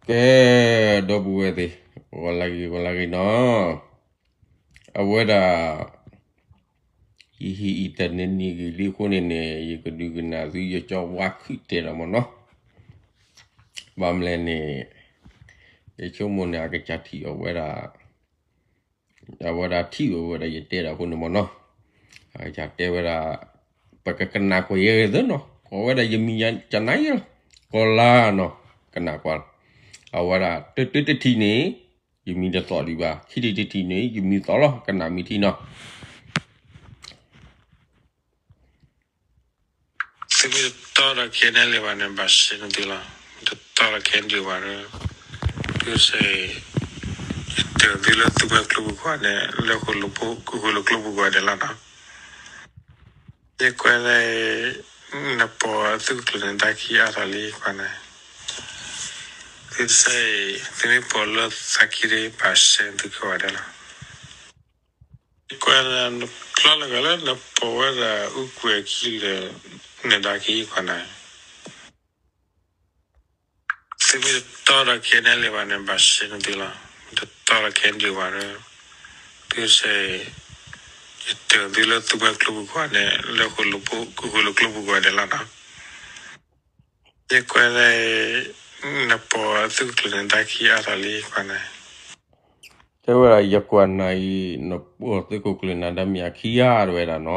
ကဲ, ဒီပုၢ်ဝဲၢ်သ့ၣ်, ဂီၤလၢဂ့ၤ ဂီၤလၢဂ့ၤနီၤ, အဝဲဒၣ် ယဟံၣ်အံၤတနံၤနံၤဂ့ၤလံအဃိန့ၣ်န့ၣ် ယကဒုးကနၣ်သုယကၠီဝါခုၣ်တဲဒီးမ့ၢ်နီၤ, ဘၣ်မနုၤလဲၣ်န့ၣ် ယဆိကမိၣ်န့ၣ် အကစၢ်ထံၣ်အီၤဝဲဒၣ် အဝဲဒၣ်ထံၣ်ဝဲဝဲဒၣ်ယတဲဒၣ်အဃိန့ၣ်မ့ၢ်နီၤ, အကစၢ်တဲဝဲဒၣ် ပကကနၣ်ကွၢ်ယဲဂ့ၤသ့နီၤ, ကိးဝဲဒၣ်ယမံၤကနၣ်ယဲလီၤ, ကိးလါနီၤ, ကနၣ်ကွၢ်လီၤ, အဝဲဒၣ်တၢတထံၣ်န့ၣ် ယမံၤတသီၣ်ဒံးဘၣ်, ခံထံၣ်တထံၣ်န့ၣ် ယမံၤသီၣ်လီၤ, ကနၣ်မ့ၢ်ထံနီၤ သုမ့ၢ်တတီဒီး ခဲအံၤန့ၣ်လၢၤဘၣ်န့ၣ် ဘၣ်ရှဲနသုလီၤ. မ့ၢ်တတီဒီး ခဲအံၤန့ၣ်ဘၣ်ဒီး သုစ့ၢ် ယတဲသုလၢသုဝဲကျိပူၤကွၢ်န့ၣ် လၢဃိၣ်လၢကျိပူၤကွၢ်န့ၣ်လီၤနီၤ. ယကွဲးလၢ နပိာ်သုးခိၣ်ကျၢၢ်နဒါခံအါထီၣ်လံကွၢ်န့ၣ်, သုစ့ၢ် သုမ့ၢ်ပိာ်လၢသးခံဒီး ဘၣ်ရှဲနသုကဝဲၤဒဲးလီၤ. ယကွဲး နဖျီလၢဂၤလၢနပိာ်ဝဲဒၣ်အူကွဲၤခံလၢ နဒါခံကွၢ်န့ၣ်, သုမ့ၢ်တတီဒီး ခဲအံၤန့ၣ်လၢၤဘၣ်န့ၣ် ဘၣ်ရှဲနသုလီၤ. မ့ၢ်တတီဒီး ခဲအံၤန့ၣ်ဘၣ်ဒီး သုစ့ၢ် ယတဲသုလၢသုဝဲကျိပူၤကွၢ်န့ၣ် လၢဃိၣ်လၢကျိပူၤကွၢ်န့ၣ်လီၤနီၤ. ယကွဲးလၢ နပိာ်သုးခိၣ်ကျၢၢ်နဒါခံအါထီၣ်လံကွၢ်န့ၣ်, တဲဝဲဒၣ် ယကွၢ်နၤအံၤ နပိာ်သုးခိၣ်ကျၢၢ်နဒါမ့ၢ်အခံဧါ တဲဝဲဒၣ်နီၤ,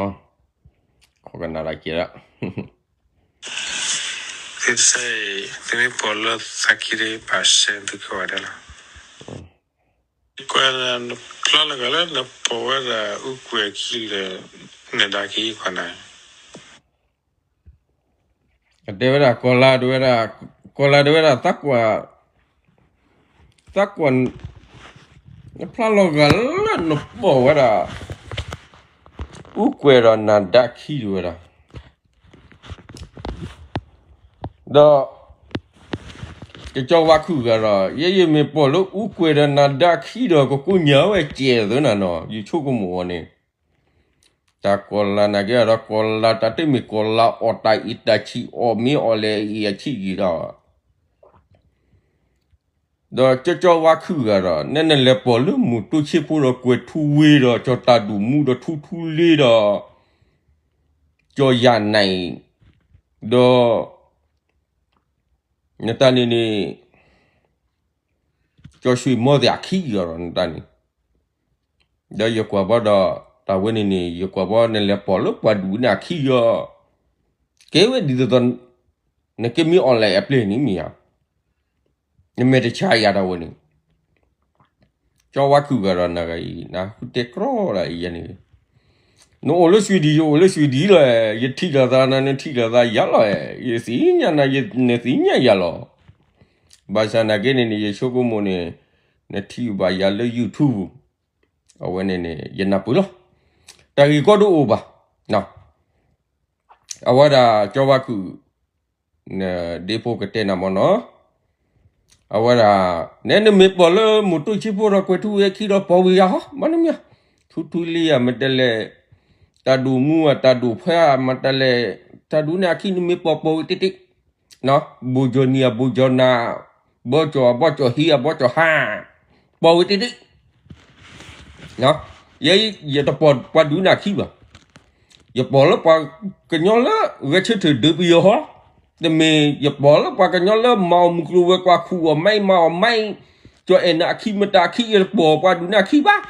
ခိးကနၣ်တၢ်ကဲဒၣ် သုစ့ၢ် သုမ့ၢ်ပိာ်လၢသးခံဒီး ဘၣ်ရှဲနသုကဝဲၤဒဲးလီၤ. ယကွဲး နဖျီလၢဂၤလၢ နပိာ်ဝဲဒၣ်အူကွဲၤခံလၢ နဒါခံကွၢ်န့ၣ် အတဲဝဲဒၣ် ကီၤလၤတဲဝဲဒၣ် ကီၤလၤတဲဝဲဒၣ် သးကွၢ် သးကွၢ် နဖျါလီၤဂာ်လၢနပိာ်ဝဲဒၣ် အူကွဲၤဒီးနဒါခံတဲဝဲဒၣ်, ဒီး ကကၠီဝါခုၣ်ဂၤဒီး ယဲယမ့ၢ်ပိာ်လၢအူကွဲၤဒီးနဒါခံဒီး ကကိးညါဝဲကဲသ့နၤနီၤ ယဆိကမိၣ်အီၤန့ၣ်, တၢ်ကီၤလၤနာ်က့ဒီး ကီၤလၤတၢ်တမ့ၢ်ကီၤလၤအီၣ်တၢ်အံၤတၢ်ဆံး အီၣ်မ့ၢ်အီၣ်လဲၣ်အံၤအဆံးဂ့ၤဒီး ဒီးကၠီကၠီဝါခုၣ်ဂၤဒီး နဲနလဲၤပိာ်လၢမူးတိၢ်ဆ့ၣ်ဖိဒီးကွဲၤထူဝ့ဒီး ကၠီၤတၢ်ဒိၣ်မူဒီးထူထူလ့ဒီး ကၠီၤယၤနၤအံၤ ဒီး နတၢ်န့ၣ်န့ၣ် ကၠီၤဆွ့ၣ်မီသ့ၣ်အခံဂၤဒီးနတၢ်န့ၣ်, ဒီးယကွၢ်ဘီဒီး တၢ်ဝဲန့ၣ်န့ၣ် ယကွၢ်ဘီနလဲၤပိာ်လၢပှၤဒူၣ်န့ၣ်အခံဂၤ ကဲဝဲဒ်သိးသိး နကမ့ၢ်အီၣ်လဲၣ်အပျဲၢ်န့ၣ်မ့ၢ်ဧါ, နမဲာ်တဆှးယၤတၢ်ဝဲန့ၣ်, ကၠီဝါခုၣ်ဂၤဒီးနဂၤအံၤ နဃုတဲကြီလၢအံၤယဲန့ၣ်, နအိၣ်လၢဆွံဒံ ယအိၣ်လၢဆွံဒံလီၤ, ယထံၣ်လိာ်သး နထံၣ်လိာ်သးယၤလီၤ, ယသ့ၣ်ညါနၤ နသ့ၣ်ညါယၤလီၤ, ဘၣ်ဆၣ်နာ်က့န့ၣ်န့ၣ် ယဆိကမိၣ်န့ၣ် နထံၣ်ဘၣ်ယၤလၢ YouTube အဝဲန့ၣ်န့ၣ် ယနၢ်ပၢၢ်လီၤ, တၢ်ဂ့ၢ်ကီဒိၣ်အိၣ်ဘၣ်, အဝဲဒၣ်ကၠီဝါခုၣ် နဒ့ဖိကတဲနၤမ့ၢ်နီၤ, အဝဲဒၣ် နဲနမ့ၢ်ပိာ်လၢမူးတိၢ်ဆ့ၣ်ဖိဒီးကွဲၤထူဝ့ခံဒီးပိာ်ဝံၤယၤဟီ မ့ၢ်နမ့ၢ် ထူထူလ့ဧါ မ့တလဲၣ် တၢ်ဒိၣ်မူဧါ တၢ်ဒိၣ်ဖဲဧါ မ့တလဲၣ် တၢ်ဒိၣ်န့ၣ်အခံနမ့ၢ်ပိာ်ပိာ်ဝံၤတ့ၢ်တ့ၢ်, ဘိၣ်ကၠီၣ်နံၤဧါ ဘိၣ်ကၠီၣ်နၤ ဘီကၠီၣ် ဘီကၠီၣ်ဟံးဧါ ဘီကၠီၣ်ဟါ ပိာ်ဝံၤတ့ၢ်တ့ၢ် ယဲ ယတပိာ်ပှၤဒုးန့ၢ်အခံဘၣ်. ယပိာ်လၢပှၤကညီလၢဂဲၤဆၢထၢၣ်ဒုးပယီၤဟီ, တမ့ၢ်ယပိာ်လၢပှၤကညီလၢမၤအီၣ်မုၢ်ကျိၤဝဲၤကွာ်ခူၣ်အီၣ်မံမၤအီၣ်မံ, ကၠီၣ်အဲၣ်န့ၣ်အခံမတၤအခံ ယတပိာ်ပှၤဒုးန့ၢ်အခံဘၣ်.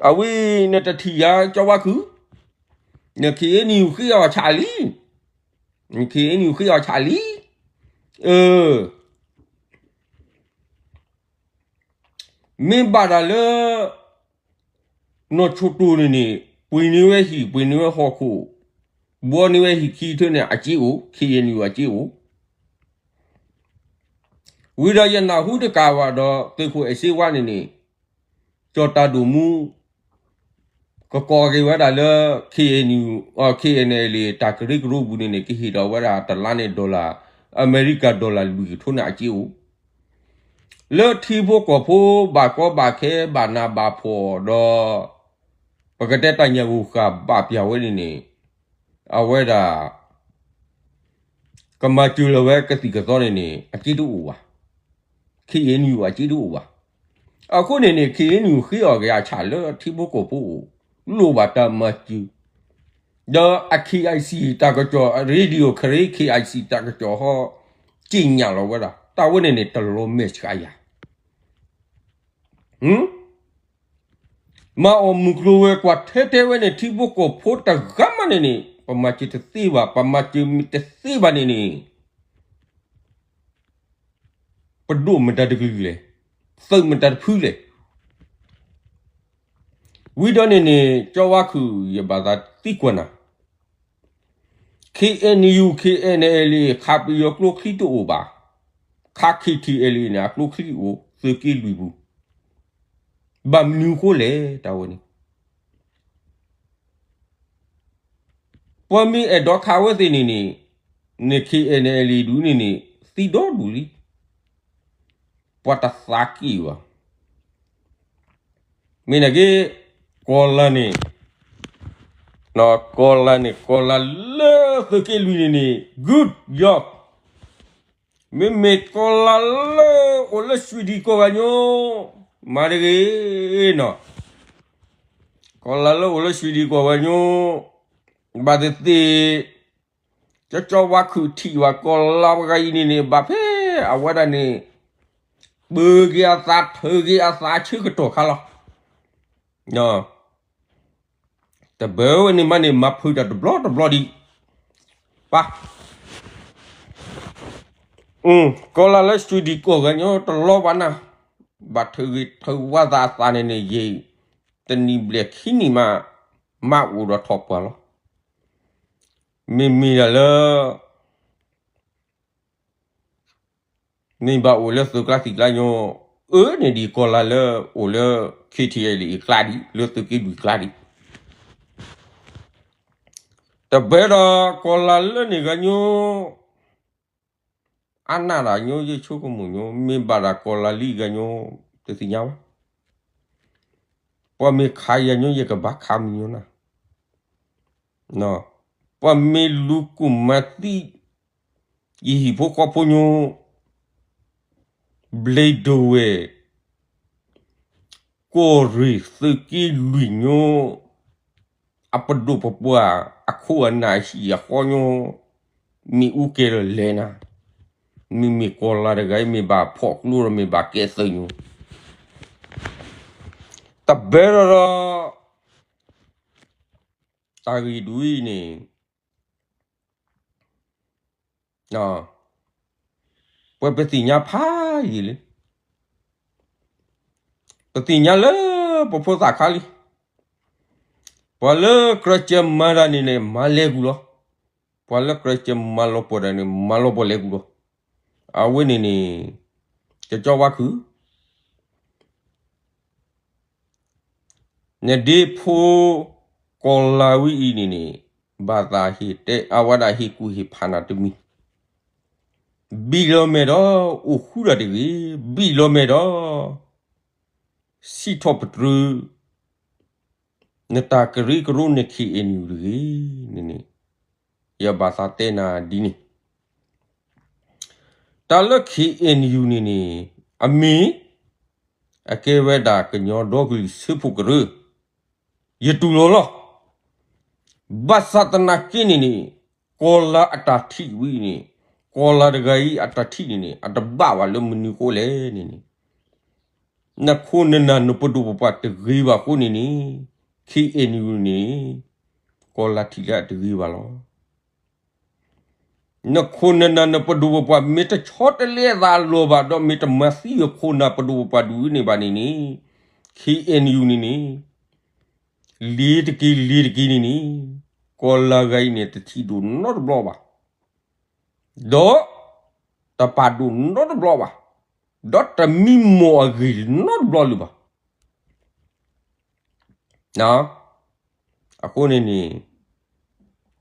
အဝဲနတထံၣ်ယၤကၠီဝါခုၣ်, နခ့ၣ်အဲၣ်ယူၣ်ဃ့အီၣ်ဆးလံ, နခ့ၣ်အဲၣ်ယူၣ်ဃ့အီၣ်ဆးလံ, အၢ မ့ၢ်ဘၣ်တၢ်လၢ နီၢ်ဆိၣ်တိၢ်န့ၣ်န့ၣ် ပှ့ၤန့ၢ်ဝဲဟံၣ် ပှ့ၤန့ၢ်ဝဲဟီၣ်ခိၣ်, ဘှီန့ၢ်ဝဲဟံၣ်ခံထၢန့ၣ် အစ့အိၣ်, ခ့ၣ်အဲၣ်ယူၣ်အစ့အိၣ်. ဝံၤဒီးယနၢ်ဟူတကးဘၣ်ဒီး သုးခိၣ်အဲၣ်စ့ဝါန့ၣ်န့ၣ် ကၠီၣ်တၢ်ဒိၣ်မူ ကကိးက့ၤဝဲဒၣ်လၢ ခ့ၣ်အဲၣ်ယူၣ် ခ့ၣ်အဲၣ်ယူၣ် တၢ်ကရၢကရိပူၤန့ၣ်န့ၣ် ကဟ့ၣ်ဒီးဝဲဒၣ်တလါန့ၣ် dollar အမဲရကၤ dollar လွံၢ်ကထိန့ၣ်အစ့အိၣ်, လၢထံဖိကီၢ်ဖိဘၣ်ကီဘၣ်ခဲဘၣ်နးဘၣ်ဖှီၣ်ဒီး ပကတဲတၢ်ညၣ်ဂိၢ်ဃၢ်ဘၣ်ပျၢ်ဝဲန့ၣ်န့ၣ် အဝဲဒၣ် ကမၤစၢၤလီၤဝဲကသံၣ်ကသီန့ၣ်န့ၣ် အစ့တအိၣ်ဘၣ်. ခ့ၣ်အဲၣ်ယူၣ် အစ့တအိၣ်ဘၣ်. အဃိန့ၣ်န့ၣ် ခ့ၣ်အဲၣ်ယူၣ် ဃ့အီၣ်က့ၤအဆၣ်လၢထံဖိကီၢ်ဖိအိၣ်, လိၣ်ဘၣ်တၢ်မၤစၢၤ, ဒီးအ ခ့ၣ်အဲၣ်စံၣ် တၢ်ကစီၣ် ရေဒီယိၣ် ခရ့ ခ့ၣ်အဲၣ်စံၣ် တၢ်ကစီၣ်ဟီ စံၣ်ညါလီၤဝဲဒၣ် တၢ်ဝဲန့ၣ်န့ၣ် တလီၤမဲာ်ဆှးယၤ မၤအီၣ်မုၢ်ကျိၤဝဲၤကွာ်ထဲထဲဝဲန့ၣ် ထံဖိကီၢ်ဖိတဂၤမးန့ၣ်န့ၣ် ပမၤစၢၤတသ့ဘၣ်, ပမၤစၢၤမ့ၢ်တသ့ဘၣ်န့ၣ်န့ၣ် ပဒိၣ်မတၤတကလုာ်လဲၣ်, သုးမတၤတဖုလဲၣ်. ဝံၤဒီးန့ၣ်န့ၣ် ကၠီဝါခုၣ် ယဘၣ်သးသံကွၢ်နၤ ခ့ၣ်အဲၣ်ယူၣ် ခ့ၣ်အဲၣ်အဲလ်အ့ ခးပယီၤကျိချံတအိၣ်ဘၣ်, ခး ခ့ၣ်ထံၣ်အဲလ်အ့န့ၣ် အကျိချံအိၣ် သုးက့လွံၢ်ပူၤ, ဘၣ်မနုၤအဃိလဲၣ် တၢ်ဝဲန့ၣ် ပှၤမ့ၢ်အဲၣ်ဒိးခးဝဲသ့ၣ်န့ၣ်န့ၣ်, န့ၣ် ခ့ၣ်အဲၣ်အဲလ်အ့ဒုးန့ၣ်န့ၣ် သံဒီဒူၣ်လံ, ပှၤတသးက့ၣ်ဘၣ်. မ့ၢ်နာ်က့ ကီၢ်လၤန့ၣ်, ကီၢ်လၤန့ၣ် ကီၢ်လၤလၢသုးက့လွံၢ်န့ၣ်န့ၣ် good job. မ့မ့ၢ်ကီၢ်လၤလၢအိၣ်လၢ Sweden ကီၢ်ဂၤညိ, မၤတဂ့ၤနီၤ, ကီၢ်လၤလၢအိၣ်လၢ Sweden ကီၢ်ဂၤညိ, ဘၣ်သ့ၣ်သ့ၣ် ကၠီကၠီဝါခုၣ်ထံၣ်ဘၣ်ကီၢ်လၤပှၤဂၤအံၤန့ၣ်န့ၣ် ဘၣ်ဖဲအဝဲဒၣ်န့ၣ် ပၢၤက့ၤအသး ထၢက့ၤအသးဆၢကတီၢ်ခါလီၤ. တဘၢဝဲန့ၣ်မးန့ၣ် မၤဖုးတၢ်တဘျီတဘျီဒံး, ပၢ်, ကီၢ်လၤလၢ Sweden ကီၢ်ဂၤညိ တလီၤဘၣ်နၤ, ဘၣ်ထၢဂ့ၤထၢဝါသးအသးန့ၣ်န့ၣ် ယံာ်တနံၣ်ဘျဲၣ်ခံနံၣ်မး, မၤအိၣ်ဒီးထီၣ်ပှၢ်လီၤ. မ့မ့ၢ်ဒၣ်လၢ မ့ၢ်ဘၣ်အိၣ်လၢသုးကျါသံၣ်ကျါညိ, အၢန့ၣ်ဒံးကီၢ်လၤလၢအိၣ်လၢ ခ့ၣ်ထံၣ်အဲလ်အ့ကျါဒံး လၢသုးက့လွံၢ်ကျါဒံး, တဘၢဒီးကီၢ်လၤလၢန့ၣ်ဂၤညိ, အါနၢ်ဒၣ်ညိ ယဆိကမိၣ်ညိ မ့ၢ်ဘၣ်ဒၣ်ကီၢ်လၤလံဂၤညိ, တသ့ၣ်ညါဘၣ်. ပှၤမ့ၢ်ခးယၤညိ ယကဘၣ်ခးမုၢ်ညိနၤ, ပှၤမ့ၢ်လူၤကူၣ်မၤသံ ယဟံၣ်ဖိဃီဖိညိ, ဘျ့ဒဝဲၢ်, ကီၢ်ရ့ၣ် သုးက့လွံၢ်ညိ, အပဒိၣ်ပပှၢ် အခိၣ်အနၢ်အဟံၣ်အဃီညိ, မ့ၣ်အူကဲၤလီၤလဲၤနၤ, မ့မ့ၢ်ကီၢ်လၤတဂၤအံၤ မ့ၢ်ဘၣ်ဖီၣ်ကျိဒီးမ့ၢ်ဘၣ်ကဲသုးညိ, တဘၢဒီး တၢ်ဂ့ၢ်ဒ်အံၤန့ၣ် ပှၤပသ့ၣ်ညါဖးယံာ်လံ, ပသ့ၣ်ညါလၢပဖိသၣ်ခါလံ, ပှၤလၢကြၢးစၢၤမၤတၢ်န့ၣ်န့ၣ် မၤလဲၤကူၣ်လီၤ, ပှၤလၢကြၢးစၢၤမၤလီၤပှီၢ်တၢ်န့ၣ် မၤလီၤပှီၢ်လဲၤကူၣ်လီၤ. အဝဲန့ၣ်န့ၣ် ကၠီကၠီဝါခုၣ် နဒ့ဖိကီၢ်လၤဝံၤအံၤန့ၣ်န့ၣ် ဘၣ်သးဟ့ၣ်တဲအါဝဲဒၣ်ဟ့ၣ်ကူၣ်ဟ့ၣ်ဖးနၤတမံၤ, ဘံၣ်လီၤမဲာ်ဒီး အိၣ်ဃူတၢ်တဂ့ၤ, ဘံၣ်လီၤမဲာ်ဒီး စံးထီၣ်ပတြၢၤ နတၢ်ကရၢကရိန့ၣ် ခ့ၣ်အဲၣ်ယူၣ်တဂ့ၤန့ၣ်န့ၣ်, ယဘၣ်သးတဲနၤဒ်န့ၣ် တၢ်လၢ ခ့ၣ်အဲၣ်ယူၣ်န့ၣ်န့ၣ် အမ့ၢ် အကဲဝဲဒၣ်ကညီဒီကလုာ်စၢဖှိၣ်ကရၢ, ယတူၢ်လိာ်လီၤ. ဘၣ်ဆၣ်သနာ်က့န့ၣ်န့ၣ် ကီၢ်လၤအတၢ်ထံၣ်ဝံၤန့ၣ်, ကီၢ်လၤတဂၤအံၤအတၢ်ထံၣ်န့ၣ်န့ၣ် အတဘၣ်ဘၣ်လၢမနုၤအဃိလဲၣ်န့ၣ်န့ၣ် နခိၣ်နနၢ်နပဒိၣ်ပပှၢ်တဂ့ၤဘၣ်အဃိန့ၣ်န့ၣ်, ခ့ၣ်အဲၣ်ယူၣ်န့ၣ် ကီၢ်လၤထံၣ်လၢအတဂ့ၤဘၣ်လီၤ. နခိၣ်နနၢ်နပဒိၣ်ပပှၢ် မ့ၢ်တဆီတလဲအသးအလီၢ်ဘၣ်ဒီး မ့ၢ်တမၤသံအခိၣ်နၢ်ပဒိၣ်ပပှၢ်ဒ်န့ၣ်ဘၣ်န့ၣ်န့ၣ်, ခ့ၣ်အဲၣ်ယူၣ်န့ၣ်န့ၣ် လ့ၤတက့ၤလ့ၤတက့ၤန့ၣ်န့ၣ်, ကီၢ်လၤဂၤအံၤန့ၣ် တထံၣ်ဒိၣ်နီတဘျီဘၣ်. ဒီး တပာ်ဒိၣ်နီတဘျီဘၣ်, ဒီးတမံမီၢ်အဂ့ၢ်နီတဘျီလၢၤဘၣ်. အဃိန့ၣ်န့ၣ်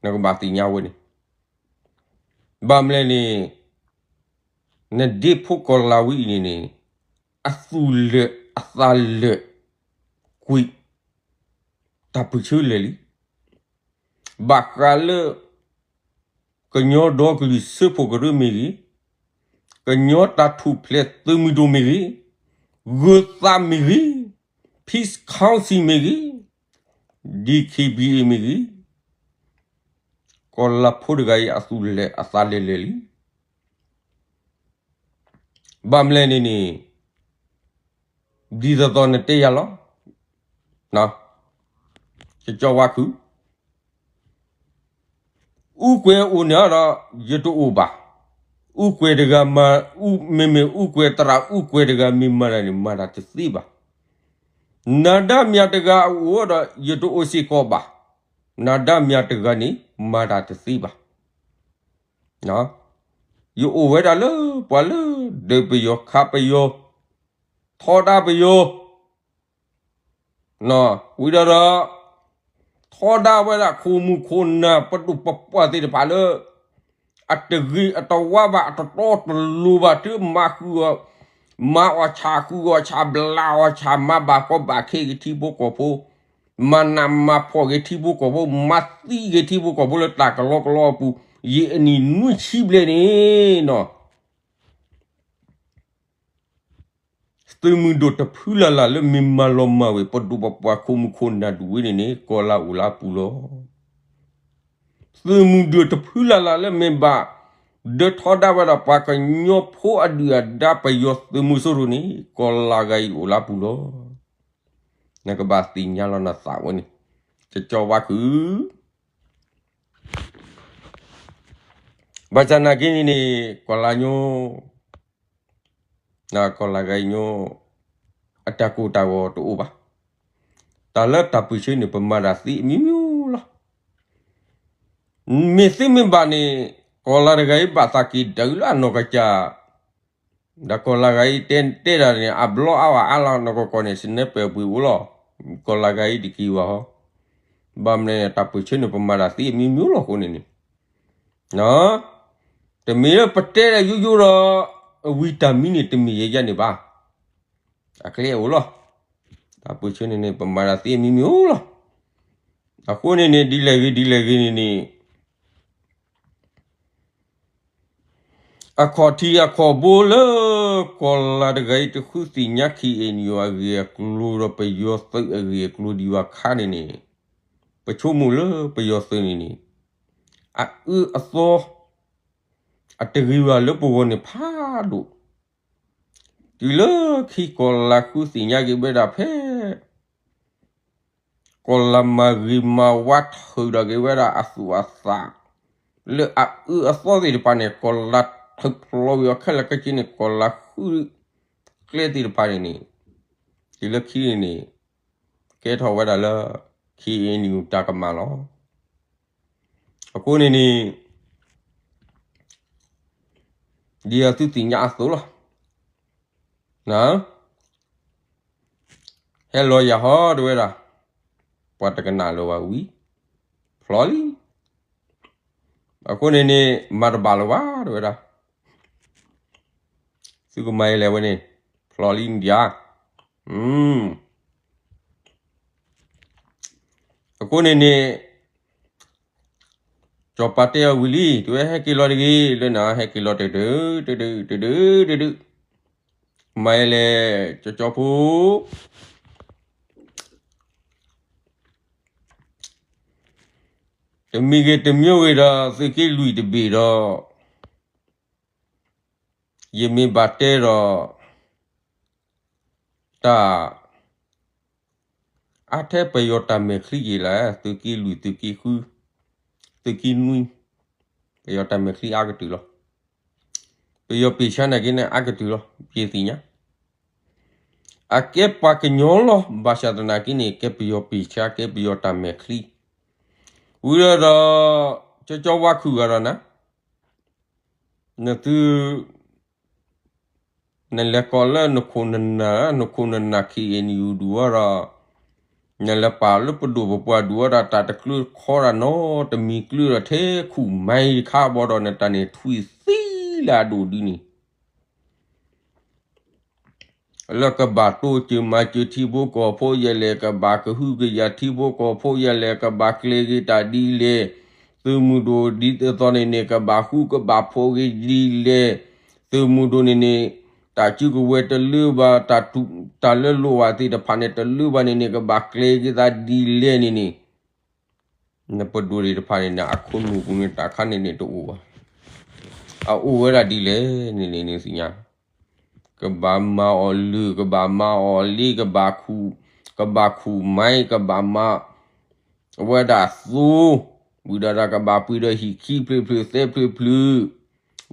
နကဘၣ်သ့ၣ်ညါဝဲန့ၣ်, ဘၣ်မနုၤလဲၣ်န့ၣ် နဒ့ဖိကီၢ်လၤဝံၤအံၤန့ၣ်န့ၣ် အသူၣ်လၢာ်အသးလၢာ်ကွံာ် တၢ်ပၢၢ်ဆၢလၢာ်လံ. ဘၣ်ဃးလၢ ကညီဒီကလုာ်စၢဖှိၣ်ကရၢမ့ၢ်ဂ့ၤ, ကညီတၢ်ထူၣ်ဖျဲးသုးမုၢ်ဒိၣ်မ့ၢ်ဂ့ၤ, ဂၢၤသးမ့ၢ်ဂ့ၤ, Peace Council မ့ၢ်ဂ့ၤ, ဒီ ခ့ဘံၣ်အ့ၣ် မ့ၢ်ဂ့ၤ, ကီၤလၤဖိတဂၤအံၤအသူၣ်လဲၢ်အသးလဲၢ်လဲၢ်လံ. ဘၣ်မနုၤလဲၣ်န့ၣ်န့ၣ်, ဒ်သိးသိးနတဲယၤလီၤ, ကၠီဝါခုၣ် အူကွဲၤအိၣ်န့ၣ်ဒီး ယတအိၣ်ဘၣ်. အူကွဲၤတဂၤမၤ, မ့မ့ၢ်အူကွဲၤသရၣ်အူကွဲၤတဂၤမ့ၢ်မၤတၢ်န့ၣ် မၤတၢ်တသ့ဘၣ်. နၤဒါမၠးတဂၤအအိၣ်ဒီး ယတအိၣ်စ့ၢ်ကီးဘၣ်. နၤဒါမၠးတဂၤန့ၣ် မၤတၢ်တသ့ဘၣ်. ယအိၣ်ဝဲဒၣ်လၢပှၤလၢဒုးပယီၤခးပယီၤ, ထီဒါပယီၤ ဝံၤဒီးဒီး ထီဒါဝဲဒၣ်ခိၣ်မူၣ်ခိၣ်နၢ်ပဒိၣ်ပပှၢ်သ့ၣ်တဖၣ်လၢ အတဂ့ၤအတဝါဘၣ် အတတီတလိၤဘၣ် တုၤမၤဃုာ်အီၤ, မၤအီၣ်ဆၣ်ဃုာ်အီၣ်ဆၣ် ဘျးအီၣ်ဆၣ် မၤဘၣ်ကီဘၣ်ခဲက့ၤထံဖိကီၢ်ဖိ, မၤနးမၤဖှီၣ်က့ၤထံဖိကီၢ်ဖိ, မၤသံက့ၤထံဖိကီၢ်ဖိလၢတၢ်ကလီကလီအပူၤ, ယံာ်အနံၣ်နွံဆံဘျဲၣ်န့ၣ်နီၤ သုးမုၢ်ဒိၣ်တဖုလၢ်လၢ်လၢမ့ၢ်မၤလီၤမၢ်ဝဲ ပဒိၣ်ပပှၢ်ခိၣ်မူၣ်ခိၣ်နၢ်ဒူၣ်ဝဲန့ၣ်န့ၣ် ကီၤလၤအိၣ်လၢအပူၤလီၤ. သုးမုၢ်ဒိၣ်တဖုလၢ်လၢ်လၢမ့ၢ်ဘၣ်ဒၢထီဒါဝဲဒၣ်ပှၤကညီဖိအဒုၣ်အဒါပယီၤသုးမုၢ်စိရိၤန့ၣ် ကီၤလၤဂၤအံၤအိၣ်လၢအပူၤလီၤ. နကဘၣ်သ့ၣ်ညါလီၤနသးဝဲန့ၣ်, ကၠီဝါခုၣ် ဘၣ်ဆၣ်နာ်က့န့ၣ်န့ၣ် ကီၤလၤညိ ကီၤလၤဂၤအံၤညိ အတၢ်ကိၢ်တၢ်ဂီၤတအိၣ်ဘၣ်. တၢ်လၢတၢ်ပၢၢ်ဆၢန့ၣ် ပမၤတၢ်သ့အမံၤမံၤလီၤ. မ့ၢ်သ့မ့ၢ်ဘၣ်န့ၣ် ကီၤလၤတဂၤအံၤဘၣ်သးက့ၤဒၢးလၢအနီၢ်ကစၢ် ဒီးကီၤလၤဂၤအံၤတဲတဲဒၣ်န့ၣ် အဘျီအါဝဲအါလီၤ နီၢ်ကီၢ်ကီၢ်န့ၣ် စနဲပၢၢ်ပှ့ၤအိၣ်လီၤ. ကီၤလၤဂၤအံၤတက့ၤဘၣ်ဟီ, ဘၣ်မနုၤန့ၣ် တၢ်ပၢၢ်ဆၢန့ၣ် ပမၤတၢ်သ့အမံၤမံၤလီၤအဃိန့ၣ်န့ၣ်, တမ့ၢ်လၢပတဲဒၣ်ယိယိဒီး ဝံၤတၢ်မံန့ၣ်တမ့ၢ်ယဲယဲန့ၣ်ဘၣ်. အကျဲအိၣ်လီၤ. တၢ်ပၢၢ်ဆၢန့ၣ်န့ၣ် ပမၤတၢ်သ့အမံၤမံၤအိၣ်လီၤ. အဃိန့ၣ်န့ၣ် ဒ်လဲၣ်ဂ့ၤဒ်လဲၣ်ဂ့ၤန့ၣ်န့ၣ် အခီၣ်ထံးအခီၣ်ဘိလၢ ကီၤလၤတဂၤအံၤတဃုသ့ၣ်ညါ ခ့ၣ်အဲၣ်ယူၣ် အဂ့ၢ်အကျိၤဒီး ပယီၤသုးအဂ့ၢ်အကျိၤဒံးဘၣ်ခါန့ၣ်န့ၣ်, ပဆိကမိၣ်လၢပယီၤသုးန့ၣ်န့ၣ် အအၢအသီ အတဂ့ၤဘၣ်လၢပဂီၢ်န့ၣ်ဖးဒိၣ်, တုၤလၢခံကီၤလၤဃုသ့ၣ်ညါက့ၤဝဲဒၣ်ဖဲ ကီၤလၤမၤဂ့ၤမၤဝါထုးထီၣ်က့ၤဝဲဒၣ်အသူၣ်အသး လၢအအၢအသီသ့ၣ်တဖၣ်န့ၣ် ကီၤလၤထုးဖျိးဝံၤအီၤခဲလၢာ်ခဲဆ့န့ၣ် ကီၤလၤဃုကျဲသ့ၣ်တဖၣ်န့ၣ်န့ၣ်, တုၤလၢခံန့ၣ်န့ၣ် ကဲထီၣ်ဝဲဒၣ်လၢ ခ့ၣ်အဲၣ်ယူၣ် တၢ်ကမၣ်လီၤ. အဃိန့ၣ်န့ၣ် ဒ်အသုသ့ၣ်ညါအသိးလီၤ. ဟဲလီၤယၤဟီ တဲဝဲဒၣ်, ပှၤတကနၣ်လၢၤဘၣ်ဝံၤ, ဖျိးလံ. အဃိန့ၣ်န့ၣ် မၤတဘၣ်လၢၤဘၣ် တဲဝဲဒၣ်, သုကမၤယဲလဲၣ်ဝဲန့ၣ်, ဖျိးလံဒံးဧါ. အဃိန့ၣ်န့ၣ် စီၤပၤတဲအီၤဝံၤလံ, တဲဝဲဟဲက့ၤလီၤတဂ့ၤ, လၢနဟဲက့ၤလီၤတဒု, တဒု, တဒု, တဒု, မၤယဲလဲၣ် ကၠီကၠီဖိ တမံၤဂ့ၤတမံၤဂ့ၤဒီး သုးက့လွံၢ်တဘ့ၣ်ဒီး ယမ့ၢ်ဘၣ်တဲဒီး တၢ် အါထဲပယီၤတၢ်မဲာ်ချံက့ၤလၢ သုးက့လွံၢ် သုးက့ဃု သုးက့နွံ ပယီၤတၢ်မဲာ်ချံအါကတၢၢ်လီၤ. ပယီၤပ့ၢ်ဆါနာ်က့န့ၣ် အါကတၢၢ်လီၤ ယသ့ၣ်ညါ. အကဲပှၤကညီလီၤ ဘၣ်ဆၣ်သနာ်က့န့ၣ် ကဲပယီၤပ့ၢ်ဆါ ကဲပယီၤတၢ်မဲာ်ချံ ဝံၤဒီးဒီး ကၠီကၠီဝါခုၣ်ဂၤဒီးနၤ နသု နလဲၤကိးလၢနခိၣ်နနၢ် နခိၣ်နနၢ် ခ့ၣ်အဲၣ်ယူၣ် ဒူၣ်ဝဲဒီး နလဲၤပာ်လၢပဒိၣ်ပပှၢ်ဒူၣ်ဝဲဒီး တၢ်တကျၢခီတၢ်နီတမံၤကျၢဒီး ထဲခူၣ်မၤအံၤတခါဘၣ်ဒီး နတၢ်န့ၣ်ထွံၣ်သံလၢအဒိၣ်ဒုန့ၣ် လၢကဘၣ်တိစၢၤမၤစၢၤထံဖိကီၢ်ဖိယဲလဲၣ်, ကဘၣ်ကဟုကယာ်ထံဖိကီၢ်ဖိယဲလဲၣ်, ကဘၣ်ကျဲၤက့ၤတၢ်ဒ်လဲၣ်, သုးမုၢ်ဒိၣ်ဒ်သိးန့ၣ်န့ၣ် ကဘၣ်ဃူကဘၣ်ဖိးဂ့ၤဒ်လဲၣ်, သုးမုၢ်ဒိၣ်န့ၣ်န့ၣ် တၢ်စုကဝဲၤတလၢဘၣ်, တၢ်လၢလိၣ်ဘၣ်သ့ၣ်တဖၣ်န့ၣ် တလၢဘၣ်န့ၣ်န့ၣ် ကဘၣ်ကျဲၤက့ၤသးဒ်လဲၣ်န့ၣ်န့ၣ်, နပဒိၣ်သ့ၣ်တဖၣ်န့ၣ်န့ၣ် အခိၣ်နူာ်ပူၤန့ၣ် တၢ်ခါန့ၣ်န့ၣ်တအိၣ်ဘၣ်. အအိၣ်ဝဲဒၣ်ဒ်လဲၣ်န့ၣ်န့ၣ် နသ့ၣ်ညါ ကဘၣ်မၤအီၤလုၢ်, ကဘၣ်မၤအီၤလ့, ကဘၣ်ခူၣ်, ကဘၣ်ခူၣ်မါ, ကဘၣ်မၤအဝဲဒၣ်သိ, ဝံၤဒီးကဘၣ်ပှ့ၤဒီးဟံၣ်ခံဖျၢၣ်ဖျၢၣ်သၢဖျၢၣ်ဖျၢၣ်,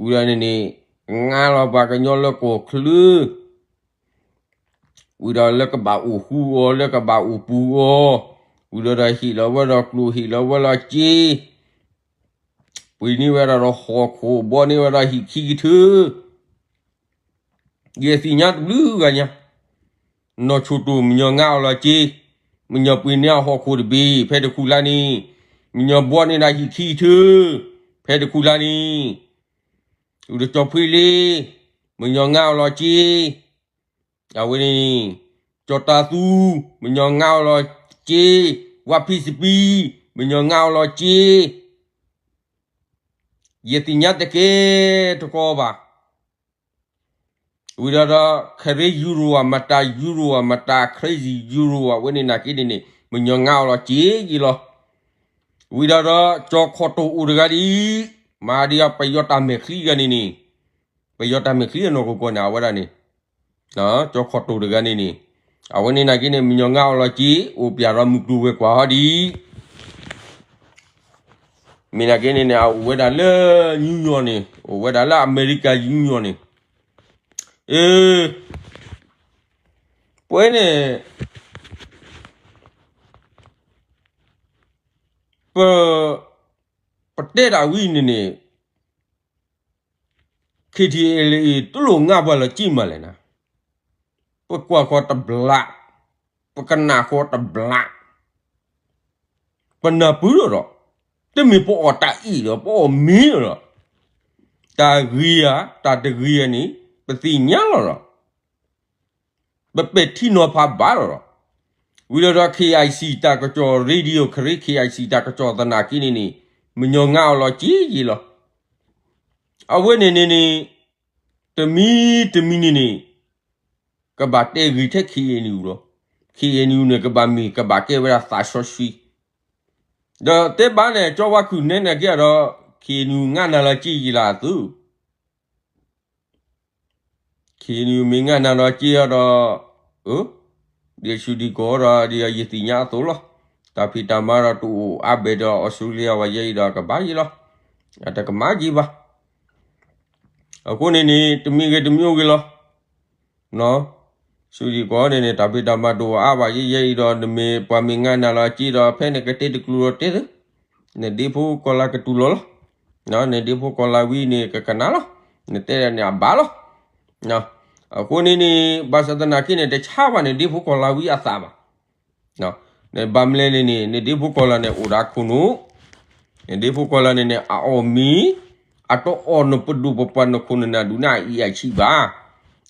ဝံၤဒီးန့ၣ်န့ၣ် ကငါလီၤပှၤကညီလၢကီၢ်ချၢ, ဝံၤဒီးလၢကဘၣ်အိၣ်ဃူအီၤ လၢကဘၣ်အိၣ်ပူၤအီၤ, ဝံၤဒီးဒီးဟ့ၣ်လီၤဝဲဒီးကျိၣ် ဟ့ၣ်လီၤဝဲလီၤစ့ ပှ့ၤန့ၢ်ဝဲဒၣ်ဒီးဟီၣ်ခိၣ် ဘီန့ၢ်ဝဲဒၣ်ဟံၣ်ခံကထၢ, ယသ့ၣ်ညါတဘျုးဂၤညါ, နီၢ်ဆိၣ်တိၢ် မညီငါအီၤလီၤစ့, မညီပှ့ၤန့ၢ်အဟီၣ်ခိၣ်တဘ့ၣ် ဖဲတခူၣ်လါန့ၣ်, မညီဘီန့ၢ်ဒၣ်ဟံၣ်ခံကထၢ, ဖဲတခူၣ်လါန့ၣ်, ဝံၤဒီးကၠီၤဖှ့လ့, မညီငါအီၤလီၤစ့ အဝဲန့ၣ်, ကၠီၤတၤသူ, မညီငါအီၤလီၤစ့, ဝါဖံစပံ, မညီငါအီၤလီၤစ့, ယသ့ၣ်ညါတကဲတကီဘၣ်. ဝံၤဒီးဒီး ခရ့ယူရိဧါ မတၤယူရိဧါ မတၤ crazy ယူရိဧါ အဝဲန့ၣ်နာ်က့န့ၣ်န့ၣ် မညီငါအီၤလီၤစ့ယံလီၤ. ဝံၤဒီးဒီး ကၠီၤခီၣ်တိၢ်အိၣ်တဂၤဒ်အံၤ, မၤဒ်အပယီၤတၢ်မဲာ်ချံဂၤန့ၣ်န့ၣ်, ပယီၤတၢ်မဲာ်ချံအနီၢ်ကီၢ်ကီၢ်န့ၣ် အဝဲဒၣ်န့ၣ် ကၠီၤခီၣ်တိၢ်တဂၤန့ၣ်န့ၣ်, အဝဲန့ၣ်နာ်က့န့ၣ် မညီငါအီၤလီၤစ့ အိၣ်ပျဲၢ်ဒီးမုၢ်ကျိၤဝဲၤကွာ်ဟီဒ်အံၤ, မ့ၢ်နာ်က့န့ၣ်န့ၣ် အအိၣ်ဝဲဒၣ်လၢ New York န့ၣ်, အိၣ်ဝဲဒၣ်လၢ America New York န့ၣ်, အ့, ပဝဲန့ၣ် ပ, ပတဲဒၣ်ဝံၤန့ၣ်န့ၣ် KTLA တလိၣ်ငါပှၤလီၤစ့မးလဲၣ်နၤ, ပကွၢ်ဃီၤတဘျး, ပကနၣ်ဃီၤတဘျး, ပနၢ်ပၢၢ်လီၤဒီး, တမ့ၢ်ပအီၣ်တၢ်အ့ၣ်ဒီး ပအီၣ်မ့ၤလီၤဒီး, တၢ်ဂ့ၤဧါ တၢ်တဂ့ၤဧါန့ၣ် ပသ့ၣ်ညါလီၤဒီး ပပဲာ်ထံနီၤဖးဘၣ်လီၤဒီး, ဝံၤဒီးဒီး KIC တၢ်ကစီၣ် radio ခရ့ KIC တၢ်ကစီၣ်သနာ်က့န့ၣ်န့ၣ် မညီငါအီၤလီၤစ့ယံလီၤ. အဝဲန့ၣ်န့ၣ်န့ၣ် တမံၤတမံၤန့ၣ်န့ၣ် ကဘၣ်တဲဂ့ၤထဲ KNU လီၤ. KNU န့ၣ် ကဘၣ်မ့ၢ်ကဘၣ်ကဲဝဲဒၣ်သးစီဆှံ, ဒီးတဲဘၣ်န့ၣ် ကၠီဝါခုၣ်နဲနဲက့ၤဒီး KNU ငါနၤလီၤစ့ယံလီၤအသု KNU မ့ၢ်ငါနၤလီၤစ့ဒီး, ဒ်ဆူဒ်ကီၢ်ဒီး ဒ်ယသ့ၣ်ညါအသိးလီၤ. တၢ်ဖံးတၢ်မၤဒီးတအိၣ်အါဘဲၣ်ဒီး Australia ဝဲယဲအံၤဒီးကဘၣ်ယံလီၤ. အတကမၣ်ယံဘၣ်. အဃိန့ၣ်န့ၣ် တမံၤဂ့ၤတမံၤဂ့ၤလီၤ. ဆူဒံးကီၢ်န့ၣ်န့ၣ် တၢ်ဖံးတၢ်မၤတအိၣ်အါဘၣ်ယဲယဲအံၤဒီး နမ့ၢ်ပှၤမ့ၢ်ငါနၤလီၤစ့ဒီး ဖဲနကတဲတကျိၤဒီးတဲသု, နဒ့ဖိကီၢ်လၤကတူၢ်လိာ်လီၤ. နဒ့ဖိကီၢ်လၤဝံၤန့ၣ် ကကနၣ်လီၤ. နတဲဒၣ်န့ၣ်အဘၣ်လီၤ. အဃိန့ၣ်န့ၣ် ဘၣ်ဆၣ်သနာ်က့န့ၣ် တဆါဘၣ်နဒ့ဖိကီၢ်လၤဝံၤအသးဘၣ်. နဘၣ်မနုၤလဲၣ်န့ၣ်န့ၣ် နဒ့ဖိကီၢ်လၤန့ၣ် အိၣ်ဒီးခိၣ်နူာ်, နဒ့ဖိကီၢ်လၤန့ၣ်န့ၣ် အအီၣ်မ့ၤ, အတအီၣ်နပဒိၣ်ပပှၢ်နခိၣ်နနၢ်ဒုးနအံၤအဆံးဘၣ်.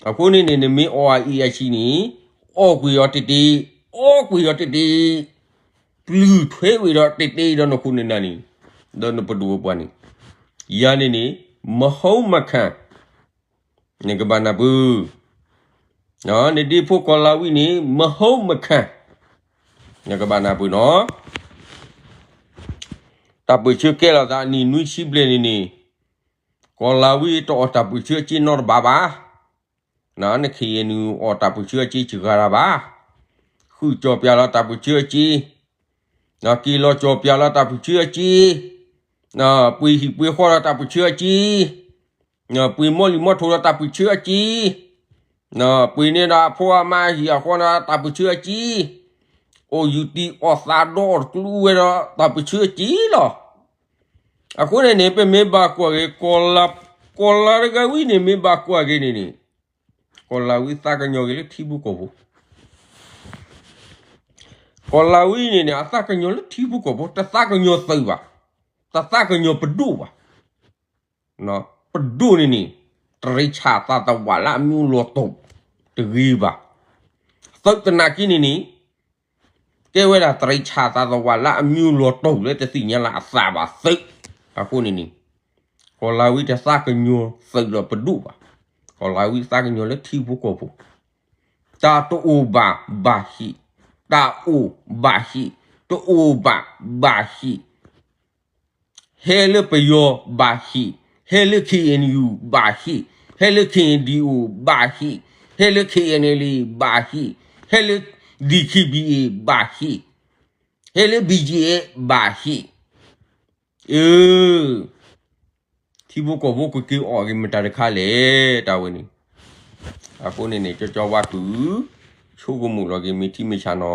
အဃိန့ၣ်န့ၣ် နမ့ၢ်အီၣ်အံၤအဆံးန့ၣ် အီၣ်ကွံာ်အီၤတ့ၢ်တ့ၢ်, အီၣ်ကွံာ်အီၤတ့ၢ်တ့ၢ်, ပျုၢ်ထွဲကွံာ်ဒီးတ့ၢ်တ့ၢ်ဒီးနခိၣ်နနၢ်န့ၣ်, ဒီးနပဒိၣ်ပပှၢ်န့ၣ်, ယၤန့ၣ်န့ၣ် မဟုမခံ နကဘၣ်နၢ်ပၢၢ်, နဒ့ဖိကီၢ်လၤဝံၤန့ၣ် မဟုမခံ, နကဘၣ်နၢ်ပၢၢ်နီၤ. တၢ်ပၢၢ်ဆၢကဲလိာ်သးအနံၣ်နွံဆံဘျဲၣ်န့ၣ်န့ၣ်, ကီၢ်လၤဝံၤတအီၣ်တၢ်ပၢၢ်ဆၢအစ့နီတဘ့ၣ်ဘၣ်. နခ့ၣ်အဲၣ်ယူၣ်အီၣ်တၢ်ပၢၢ်ဆၢအစ့စှၤတၢ်ဘၣ်. ဃုကၠီၣ်ပၠးလီၤတၢ်ပၢၢ်ဆၢအစ့, က့ၤလီၤကၠီၣ်ပၠးလီၤတၢ်ပၢၢ်ဆၢအစ့, ပှ့ၤဟံၣ်ပှ့ၤဃီလီၤတၢ်ပၢၢ်ဆၢအစ့, ပှ့ၤမိၢ်လံၢ်မိၢ်ထိးလီၤတၢ်ပၢၢ်ဆၢအစ့, ပှ့ၤန့ၢ်ဒီးအဖိအမါအဟံၣ်အဃီဒီးတၢ်ပၢၢ်ဆၢအစ့, အိၣ်ယူၢ်တံၢ်အီၣ်သးဒီအီၣ်တကျူဝဲဒီးတၢ်ပၢၢ်ဆၢအစ့လီၤ. အဃိန့ၣ်န့ၣ် ပမ့ၢ်ဘၣ်ကွၢ်က့ၤ ကီၢ်လၤတဂၤဝံၤန့ၣ် မ့ၢ်ဘၣ်ကွၢ်က့ၤန့ၣ်န့ၣ်, ကီၢ်လၤဝံၤသးကညီၤက့ၤလၢထံဖိကီၢ်ဖိ, ကီၢ်လၤဝံၤန့ၣ်န့ၣ် အသးကညီၤလၢထံဖိကီၢ်ဖိ တသးကညီၤသုးဘၣ်, တသးကညီၤပဒိၣ်ဘၣ်. ပဒိၣ်န့ၣ်န့ၣ် တရ့ဆၣ်သးသဝးလၢအမံၤလီၤတီၢ်တဂ့ၤဘၣ်. သုးသနာ်က့န့ၣ်န့ၣ်, က တဲဝဲဒၣ်တရံးဆၣ်သးသဝးလၢအမံၤလီၤတိၢ်လၢတသ့ၣ်ညါလၢအသးဘၣ်သုး, အဃိန့ၣ်န့ၣ် ကီၢ်လၤဝံတသးကညီၤသုးဒီးပဒိၣ်ဘၣ်, ကီၢ်လၤဝံသးကညီၤလၢထံဖိကီၢ်ဖိ, တၢ်တအိၣ်ဘၣ်ဘၣ်ဟံၣ်, တၢ်အိၣ်ဘၣ်ဟံၣ်, တအိၣ်ဘၣ်ဘၣ်ဟံၣ်, ဟဲလၢပယီၤဘၣ်ဟံၣ်, ဟဲလၢ K N U ဘၣ်ဟံၣ်, ဟဲလၢ K N D O ဘၣ်ဟံၣ်, ဟဲလၢ K N L A ဘၣ်ဟံၣ်, ဟဲလၢ D K B A ဘၣ်ဟံၣ်, ဟဲလၢ B G F ဘၣ်ဟံၣ်, အၢ ထံဖိကီၢ်ဖိကက့ၤအီၣ်က့ၤမတၤတခါလဲၣ် တၢ်ဝဲန့ၣ်, အဃိန့ၣ်န့ၣ် ကၠီကၠီဝါကုၢ်, ဆိကမိၣ်လီၤက့ၤမ့ၢ်ထံမ့ၢ်ဆါနီ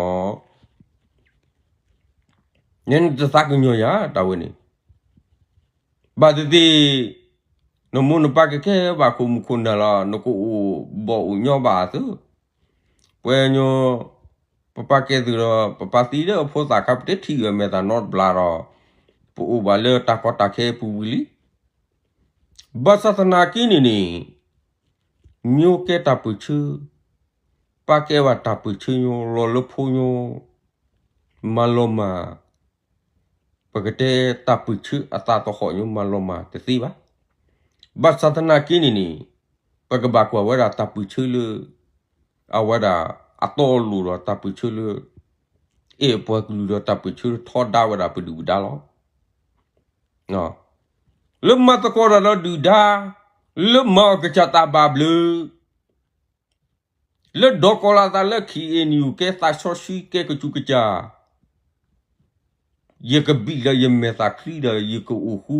ၤ, နဲနတသးကညီၤယၤ တၢ်ဝဲန့ၣ်, ဘၣ်သ့ၣ်သ့ၣ် နမိၢ်နပၢ်ကကဲဘၣ်ခိၣ်မူခိၣ်နၢ်လီၤ နကအိၣ်ဘီၣ်အိၣ်ညီဘၣ်သု, ပှၤညီ ပပၢ်ကဲသုးဒီး ပပၢ်သံဒီးအဖိသၣ်ခါ ပတထံၣ်အမဲာ်သၣ်နီတဘျီဒီး ပအိၣ်ဘၣ်လၢတၢ်ကီတၢ်ခဲအပူၤဝံၤလံ. ဘၣ်ဆၣ်သနာ်က့န့ၣ်န့ၣ် မိၢ်ကဲတၢ်ပၢၢ်ဆၢ, ပၢ်ကဲဘၣ်တၢ်ပၢၢ်ဆၢညီ လီၤလၢဖိညီ, မၤလီၤမၢ်, ပကတဲတၢ်ပၢၢ်ဆၢအသးသဟီၣ်ညီ မၤလီၤမၢ်တသ့ဘၣ်. ဘၣ်ဆၣ်သနာ်က့န့ၣ်န့ၣ် ပကဘၣ်ကွၢ်ဝဲဒၣ်တၢ်ပၢၢ်ဆၢလၢ အဝဲဒၣ်အတီအလိၤဒီးတၢ်ပၢၢ်ဆၢလၢ အဲၣ်ပှၤကလုာ်ဒီးတၢ်ပၢၢ်ဆၢထီဒါဝဲဒၣ်ပဒုၣ်ပဒါလီၤ. လၢမၤသကိးတၢ်ဒီးဒုၣ်ဒါ, လၢမၤအီၣ်ကစၢ်တၢ်ဘၣ်ဘျုး, လၢဒီကီၢ်လၢသးလၢ K N U ကဲသးစီဆှံကဲကစူးကစၢ်, ယကဘံၣ်ဒီးယမဲာ်သၣ်ချံဒီးယကအိၣ်ဃူ,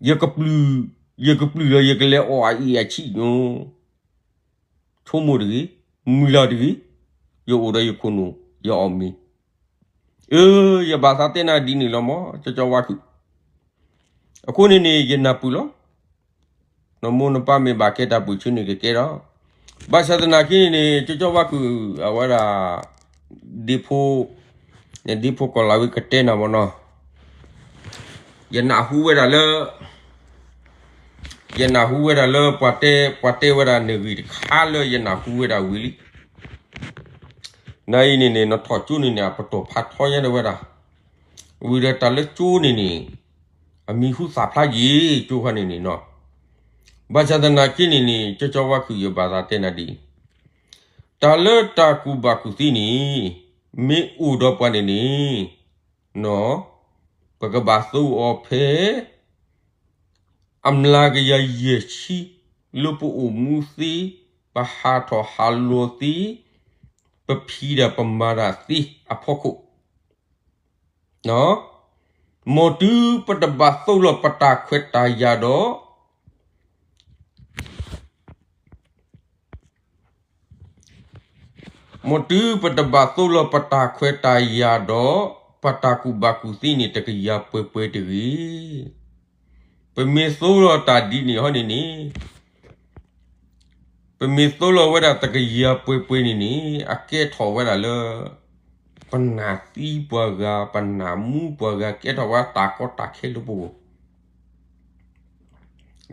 ယကပျုၢ်, ယကပျုၢ်ဒီးယကလဲၤအီၣ်အအံၤအဆံးညိ ဆိကမိၣ်တဂ့ၤ, မုၢ်လၢ်တဂ့ၤ, ယအိၣ်ဒီးယခိၣ်နူာ် ယအီၣ်မ့ၤ, အၢ ယဘၣ်သးတဲနၤဒ်န့ၣ်လီၤမး ကၠီကၠီဝါခုၣ်. အဃိန့ၣ်န့ၣ် ယနၢ်ပၢၢ်လီၤ. နမိၢ်နပၢ်မ့ၢ်ဘၣ်ကဲတၢ်ပၢၢ်ဆၢန့ၣ်ကကဲဒီး, ဘၣ်ဆၣ်သနာ်က့န့ၣ်န့ၣ် ကၠီကၠီဝါခုၣ် အဝဲဒၣ် ဒ့ဖိ, ဒ့ဖိကီၢ်လၤဝံကတဲနၤမ့ၢ်နီၤ, ယနၢ်ဟူဝဲဒၣ်လၢ ယနၢ်ဟူဝဲဒၣ်လၢပှၤတဲ, ပှၤတဲဝဲဒၣ်န့ၣ်ဂ့ၢ်တခါလၢယနၢ်ဟူဝဲဒၣ်ဝံၤလံ. နအံၤန့ၣ်န့ၣ် နထီၣ်ကၠိန့ၣ်န့ၣ် အပတီၢ်ဖးထီညါဒၣ်ဝဲဒၣ်, ဝံၤဒီးတၢ်လၢကၠိန့ၣ်န့ၣ် အမံၤဟူသၣ်ဖျါယံၤ ကၠိခါန့ၣ်န့ၣ်နီၤ. ဘၣ်ဆၣ်သနာ်က့န့ၣ်န့ၣ် ကၠီကၠီဝါခုၣ် ယဘၣ်သးတဲနၤဒ်အံၤ, တၢ်လၢတၢ်ကူၣ်ဘၣ်ကူၣ်သ့န့ၣ် မ့ၢ်အိၣ်ဒီးပှၤန့ၣ်န့ၣ် ပကဘၣ်သိအီၤဖဲ အမျးကယၤယဲၢ်ဆံ လၢပအိၣ်မူသ့, ပဟးထီၣ်ဟးလီၤသ့, ပဖံးတၢ်ပမၤတၢ်သ့အဖီခိၣ်, မ်တုၤပတဘၣ်သိလီၤပတၢ်ခွဲးတၢ်ယာ်ဒီး မ်တုၤပတဘၣ်သိလီၤပတၢ်ခွဲးတၢ်ယာ်ဒီး ပတၢ်ကူၣ်ဘၣ်ကူၣ်သ့န့ၣ် တကယၤပှဲၤပှဲၤတဂ့ၤ. ပမ့ၢ်သိလီၤတၢ်ဒ်န့ၣ်ဟီန့ၣ်န့ၣ်, ပမ့ၢ်သိလီၤဝဲဒၣ်တကယၤပှဲၤပှဲၤန့ၣ်န့ၣ် အကဲထီၣ်ဝဲဒၣ်လၢ ပနာ်သံပှၤဂၤ, ပနာ်မူပှၤဂၤ, ကဲထီၣ်ဝဲတၢ်ကီတၢ်ခဲလၢပဂီၢ်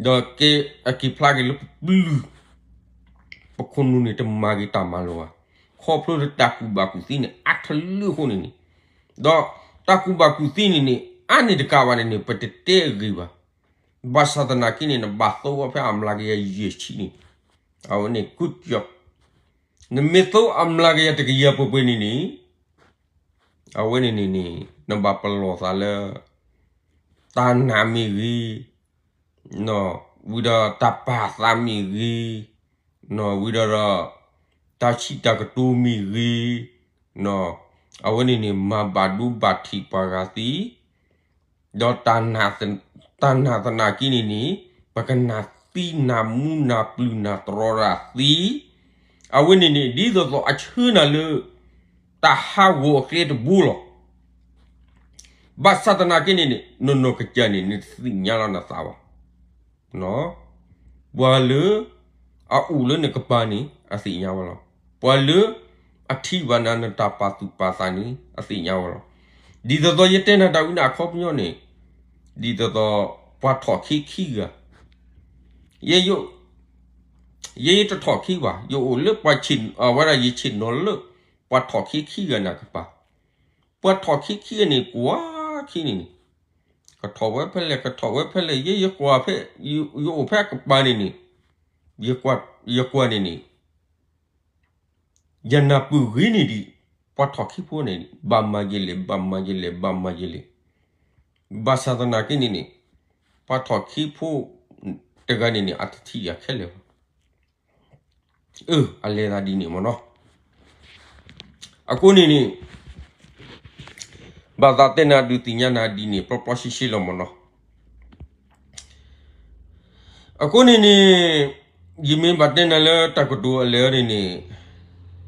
ဒီးကဲအက့ၤဖျါက့ၤလၢပပျုၢ်, ပခိၣ်နူာ်န့ၣ်တမၤက့ၤတၢ်မၤလီၤဘၣ်. ခီဖျိလၢတၢ်ကူၣ်ဘၣ်ကူၣ်သ့န့ၣ် အါတလၢအဃိန့ၣ်န့ၣ်, ဒီးတၢ်ကူၣ်ဘၣ်ကူၣ်သ့န့ၣ်န့ၣ် အါန့ၢ်တကးဘၣ်န့ၣ်န့ၣ် ပတတဲအဂ့ၢ်ဘၣ်. ဘၣ်ဆၣ်သနာ်က့န့ၣ် နဘၣ်သိအီၤဖဲအမျးကယၤယဲၢ်ဆံန့ၣ်, အဝဲန့ၣ် good job. နမ့ၢ်သိအမျးကယၤတကယၤပှဲၤပှဲၤန့ၣ်န့ၣ် အဝဲန့ၣ်န့ၣ်န့ၣ် နဘၣ်ပလီၢ်သးလၢ တၢ်နာ်မ့ၢ်ဂ့ၤ, ဝံၤဒီးတၢ်ပာ်သးမ့ၢ်ဂ့ၤ, ဝံၤဒီးဒီး တၢ်ဆံးတၢ်ကတိၤမ့ၢ်ဂ့ၤ, အဝဲန့ၣ်န့ၣ် မၤဘၣ်ဒိဘၣ်ထံးပှၤဂၤသ့, ဒီးတၢ်နာ်သနာ်က့န့ၣ်န့ၣ် ပကနာ်သံနာ်မူနာ်ပျုၢ်နာ်တြီတၢ်သ့, အဝဲန့ၣ်န့ၣ် ဒ်သိးသိးအဆှၢနၤလၢ တၢ်ဟးဂီၤအကျဲတဘိလီၤ. ဘၣ်ဆၣ်သနာ်က့န့ၣ်န့ၣ် နနီၢ်ကစၢ်န့ၣ် နတသ့ၣ်ညါလီၤနသးဘၣ်. ပှၤလၢအအိၣ်လၢနကပၤန့ၣ် အသ့ၣ်ညါဝဲလီၤ. ပှၤလၢအထံၣ်ဘၣ်နၤနတၢ်ပာ်သူၣ်ပာ်သးန့ၣ် အသ့ၣ်ညါဝဲလီၤ. ဒ်သိးသိးယတဲနၤတၢ်ဝံၤန့ၣ်အခီပညီန့ၣ်, ဒ်သိးသိးပှၤထီၣ်ခံခံဂၤ, ယဲယတထီၣ်ခံဘၣ်, ယအိၣ်လၢပှၤဆ့ၣ်, အဝဲဒၣ်ယဆ့ၣ်နီၤလၢ ပှၤထီၣ်ခံခံဂၤန့ၣ်ကပၤ, ပှၤထီၣ်ခံခံဂၤန့ၣ် ကွၢ်ခံန့ၣ်န့ၣ်, ကထီၣ်ဝဲဖဲလဲၣ် ကထီၣ်ဝဲဖဲလဲၣ် ယဲယကွၢ်ဖဲ ယ ယအိၣ်ဖဲအကပၤန့ၣ်န့ၣ်, ယကွၢ် ယကွၢ်န့ၣ်န့ၣ် ယနၢ်ပၢၢ်ဂ့ၤန့ၢ်ဒံး ပှၤထီၣ်ခံဖိန့ၣ် ဘၣ်မၤယလဲၣ် ဘၣ်မၤယလဲၣ် ဘၣ်မၤယလဲၣ်, ဘၣ်ဆၣ်သနာ်က့န့ၣ်န့ၣ် ပှၤထီၣ်ခံဖိတဂၤန့ၣ်န့ၣ် အတထံၣ်ယၤခဲလၢာ်ဘၣ်. အၢ အလဲၤသးဒ်န့ၣ်မ့ၢ်နီၤ. အဃိန့ၣ်န့ၣ် ဘၣ်သးတဲနၤဒုးသ့ၣ်ညါနၤဒ်န့ၣ် ပျီပျီရှဲရှဲလီၤမ့ၢ်နီၤ. အဃိန့ၣ်န့ၣ် ယမ့ၢ်ဘၣ်တဲနၤလၢတၢ်ကတိၤအလဲၤန့ၣ်န့ၣ်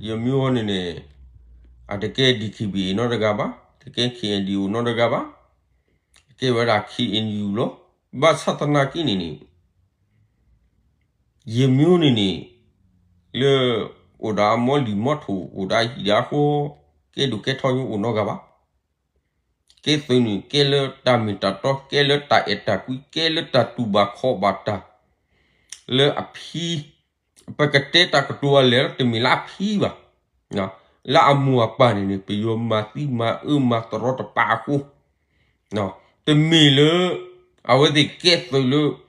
ယမ့ၢ်အီၤန့ၣ်န့ၣ် အတကဲ DKBA နီတဂၤဘၣ်, တကဲ KNDO နီတဂၤဘၣ်, ကဲဝဲဒၣ် KNU လီၤ. ဘၣ်ဆၣ်သနာ်က့န့ၣ်န့ၣ် ယမ့ၢ်အီၤန့ၣ်န့ၣ် လၢ အိၣ်ဒီးအမီလံၤမီထိၣ် အိၣ်ဒီးအဟံၣ်ဒီးအဃီ ကဲဒိၣ်ကဲထီယိအိၣ်နီတဂၤဘၣ်. ကဲသုးန့ၣ် ကဲလၢတၢ်မ့ၢ်တၢ်တီ ကဲလၢတၢ်အဲၣ်တၢ်ကွံ ကဲလၢတၢ်တူၢ်ဘၣ်ခီၣ်ဘၣ်တၢ် လၢအဖံ ပကတဲတၢ်ကတိၤအလဲၤလီၤ တမ့ၢ်လၢအဖံဘၣ်. လၢအမိၢ်အပၢ်န့ၣ်န့ၣ် ပယီၤမၤသံမၤအၢမၤသရီတပၤအဃိ တမ့ၢ်လၢ အဝဲသ့ၣ်ကဲသုးလၢ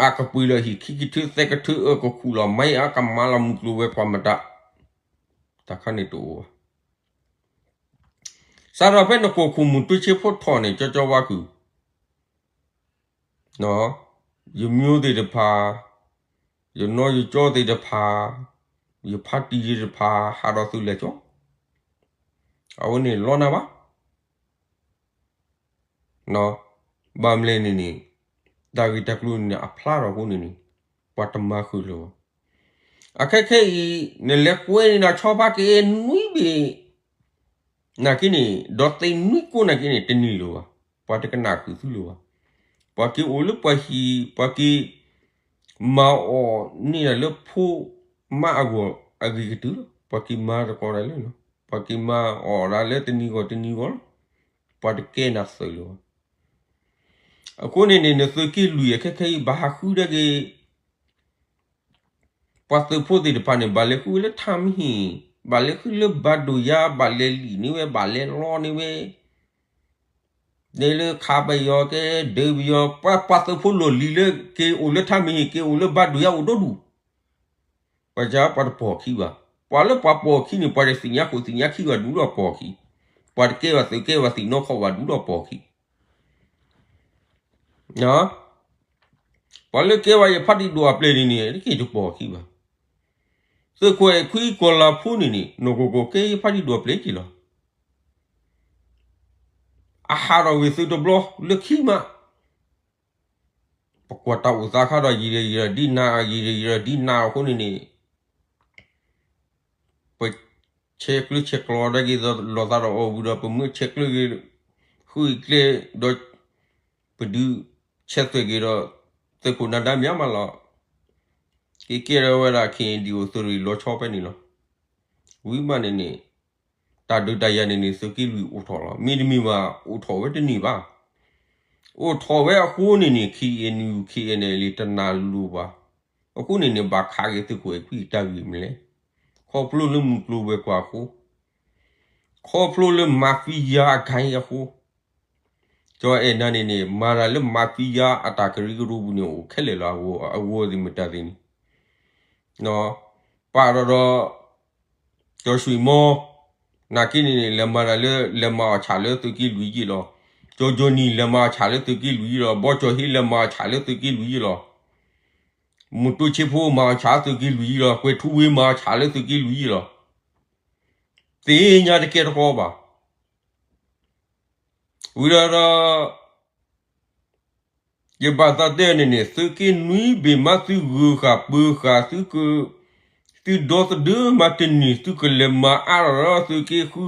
အကပှ့ၤလီၤဟံၣ်ခံကထၢသၢကထၢ အကခူၣ်လီၤမ့ၢ်အကမၤလီၤမုၢ်ကျိၤဝဲၤကွာ်မတၤ တၢ်ခါန့ၣ်တအိၣ်ဘၣ်. စးထီၣ်ဖဲနကိာ်ခိၣ်မုၢ်တူၢ်ဆ့ဖိထီၣ်န့ၣ် ကၠီကၠီဝါကုၢ် ယမျိုးသ့ၣ်တဖၣ်, ယနီၢ်ယကၠီသ့ၣ်တဖၣ်, ယဖါတံၢ်သ့ၣ်တဖၣ် ဟးဒီးသုးလဲၤကၠီ, အဝဲန့ၣ်လီၤနၤဘၣ်. ဘၣ်မလဲၣ်န့ၣ်န့ၣ်, တၢ်ဂ့ၢ်တၢ်ကျိၤန့ၣ်န့ၣ် အဖျါထီၣ်အဃိန့ၣ်န့ၣ် ပှၤတမၤဃုာ်လၢၤဘၣ်. အခဲခဲအံၤ နလဲၤကွဲန့ၢ်နၤဆီဖါက့ၤနွံဘ့ၣ် နာ်က့န့ၣ် ဒီးသ့ၣ်နွံကိးနာ်က့န့ၣ် တန့ၢ်လၢၤဘၣ်. ပှၤတကနၣ်ဃုာ်သုလၢၤဘၣ်. ပှၤက့ၤအိၣ်လၢပှၤဟံၣ်, ပှၤက့ၤမၤအီၣ်န့ၢ်ဒၣ်လၢဖိမါအဂီၢ်အဂ့ၤကတၢၢ်လီၤ. ပှၤက့ၤမၤသကိးဒၣ်လၢလီၤ. ပှၤက့ၤမၤအီၣ်ဒၣ်လၢတနံၤဂီၢ်တနံၤဂီၢ်လီၤ. ပှၤတကဲနၤသုးလၢၤဘၣ်. အဃိန့ၣ်န့ၣ် နသုးက့လွံၢ်အခဲခဲအံၤ ဘၣ်ဟးဃုဒၣ်က့ၤ ပှၤသုးဖိသ့ၣ်တဖၣ်န့ၣ် ဘၣ်လဲၤဃုလၢထၣ်မဟ့ၣ်, ဘၣ်လဲၤဃုလၢဘၣ်ဒိၣ်ယါ, ဘၣ်လဲၤလံၣ်န့ၢ်ဝဲ, ဘၣ်လဲၤလီန့ၢ်ဝဲ, န့ၣ်လၢခးပယီၤကဲ, ဒၢပယီၤ, ပှၤသုးဖိလီၢ်လံၤလၢ က့ၤအိၣ်လၢထၣ်မဟ့ၣ်, က့ၤအိၣ်လၢဘၣ်ဒိၣ်ယါအိၣ်ဒီဒူၣ်, ပှၤကပှၤတပိာ်ခံဘၣ်. ပှၤလၢပှၤပိာ်ခံန့ၣ် ပှၤတသ့ၣ်ညါခိၣ်သ့ၣ်ညါခံဘၣ်ဒုးဒီးပိာ်ခံ, ပှၤတကဲဘၣ်သုးကဲဘၣ်သ့ၣ်နီၣ်ခီၣ်ဘၣ်ဒုးဒီးပိာ်ခံ ပှၤလၢကဲဘၣ်ယဖါတံၢ်ဒိၣ်အပျဲၢ်န့ၣ်န့ၣ် တက့ၢ်တပိာ်ခံဘၣ်. သုးခိၣ်အဲၣ်ခွံကီၤလၤဖိန့ၣ်န့ၣ် နီၢ်ကီၢ်ကီၢ်ကဲယဖါတံၢ်ဒိၣ်အပျဲၢ်က့ၤလီၤ. အဟးထီၣ်ဝံၤသုးတဘျီလၢခံမး ပကွၢ်တၢ်အိၣ်သးခါဒီး ယံာ်ဒီးယံာ်ဒီးဒ်နၤ ယံာ်ဒီးယံာ်ဒီးဒ်နၤအဃိန့ၣ်န့ၣ် ပဆဲးကျၢဆဲးကျိးဒၣ်က့ၤလီၤသးဒီးအီၤဝံၤဒီး ပမၢဆဲးကျၢက့ၤ ဃုကျဲဒီး ပဒုးဆဲးသွဲၣ်က့ၤဒီး သုးခိၣ်နၢ်ဒါမၠးမးလီၤ. က့ၤကဲထီၣ်ဝဲဒၣ် ခ့ၣ်အဲၣ်ဒံၣ်အိၣ်သုးရ့ၣ်လီၤဆီဖဲန့ၣ်လီၤ. ဝံၤမးန့ၣ်န့ၣ် တၢ်ဒုးတၢ်ယၤန့ၣ်န့ၣ် သုးက့လွံၢ်အိၣ်ထီၣ်လီၤ. မ့တမ့ၢ်ဘၣ် အိၣ်ထီၣ်ဝဲတန့ၢ်ဘၣ်. အိၣ်ထီၣ်ဝဲအဃိန့ၣ်န့ၣ် ခ့ၣ်အဲၣ်ယူၣ် ခ့ၣ်အဲၣ်အဲၣ်လ့ၣ် တနာ်လိၤဘၣ်. အဃိန့ၣ်န့ၣ် ဘၣ်ခးက့ၤသုးခိၣ်အဲၣ်ခွံအတၢ်ဂ့ၢ်မနုၤလဲၣ်. ခီဖျိလၢမုၢ်ကျိၤဝဲၤကွာ်အဃိ, ခီဖျိလၢမၤဖံယၤအဂၤအံၤအဃိ, ကၠီအဲၣ်နၤန့ၣ်န့ၣ် မၤတၢ်လၢမၤဖံယၤအတၢ်ကရၢကရိပူၤန့ၣ် အိၣ်ခဲလၢာ်လီၤ. အဂီၢ်သ့ၣ်မတၤသ့ၣ်န့ၣ် ပာ်ဒီးဒီး ကၠီၡွံၣ်မီ နာ်က့န့ၣ်န့ၣ် လဲၤမၤတၢ်လၢ လဲၤမၤအီၣ်ဆၣ်လၢသုးက့လွံၢ်ယံၣ်လီၤ. ကၠီကၠီနံၤ လဲၤမၤအီၣ်ဆၣ်လၢသုးက့လွံၢ်ယံၣ်လီၤ. ဘီကၠီဟ့ လဲၤမၤအီၣ်ဆၣ်လၢသုးက့လွံၢ်ယံၣ်လီၤ. မုၢ်တိၢ်ဆ့ဖိ မၤအီၣ်ဆၣ်လၢသုးက့လွံၢ်ယံၣ်လီၤ. ကွဲၤထူဝ့ မၤအီၣ်ဆၣ်လၢသုးက့လွံၢ်ယံၣ်လီၤ. သ့ၣ်ညါတကဲတကီဘၣ်. ဝံၤဒီးဒီး ယဘၣ်သးတဲန့ၣ်န့ၣ် သုးက့နွံဘ့ၣ်မး သုဂုၤဃာ်ပၢၤဃာ် သုက သုဒီသဒၢမးတန့ၢ် သုကလဲၤမၤအါထီၣ်ဒီးသုးက့ဃု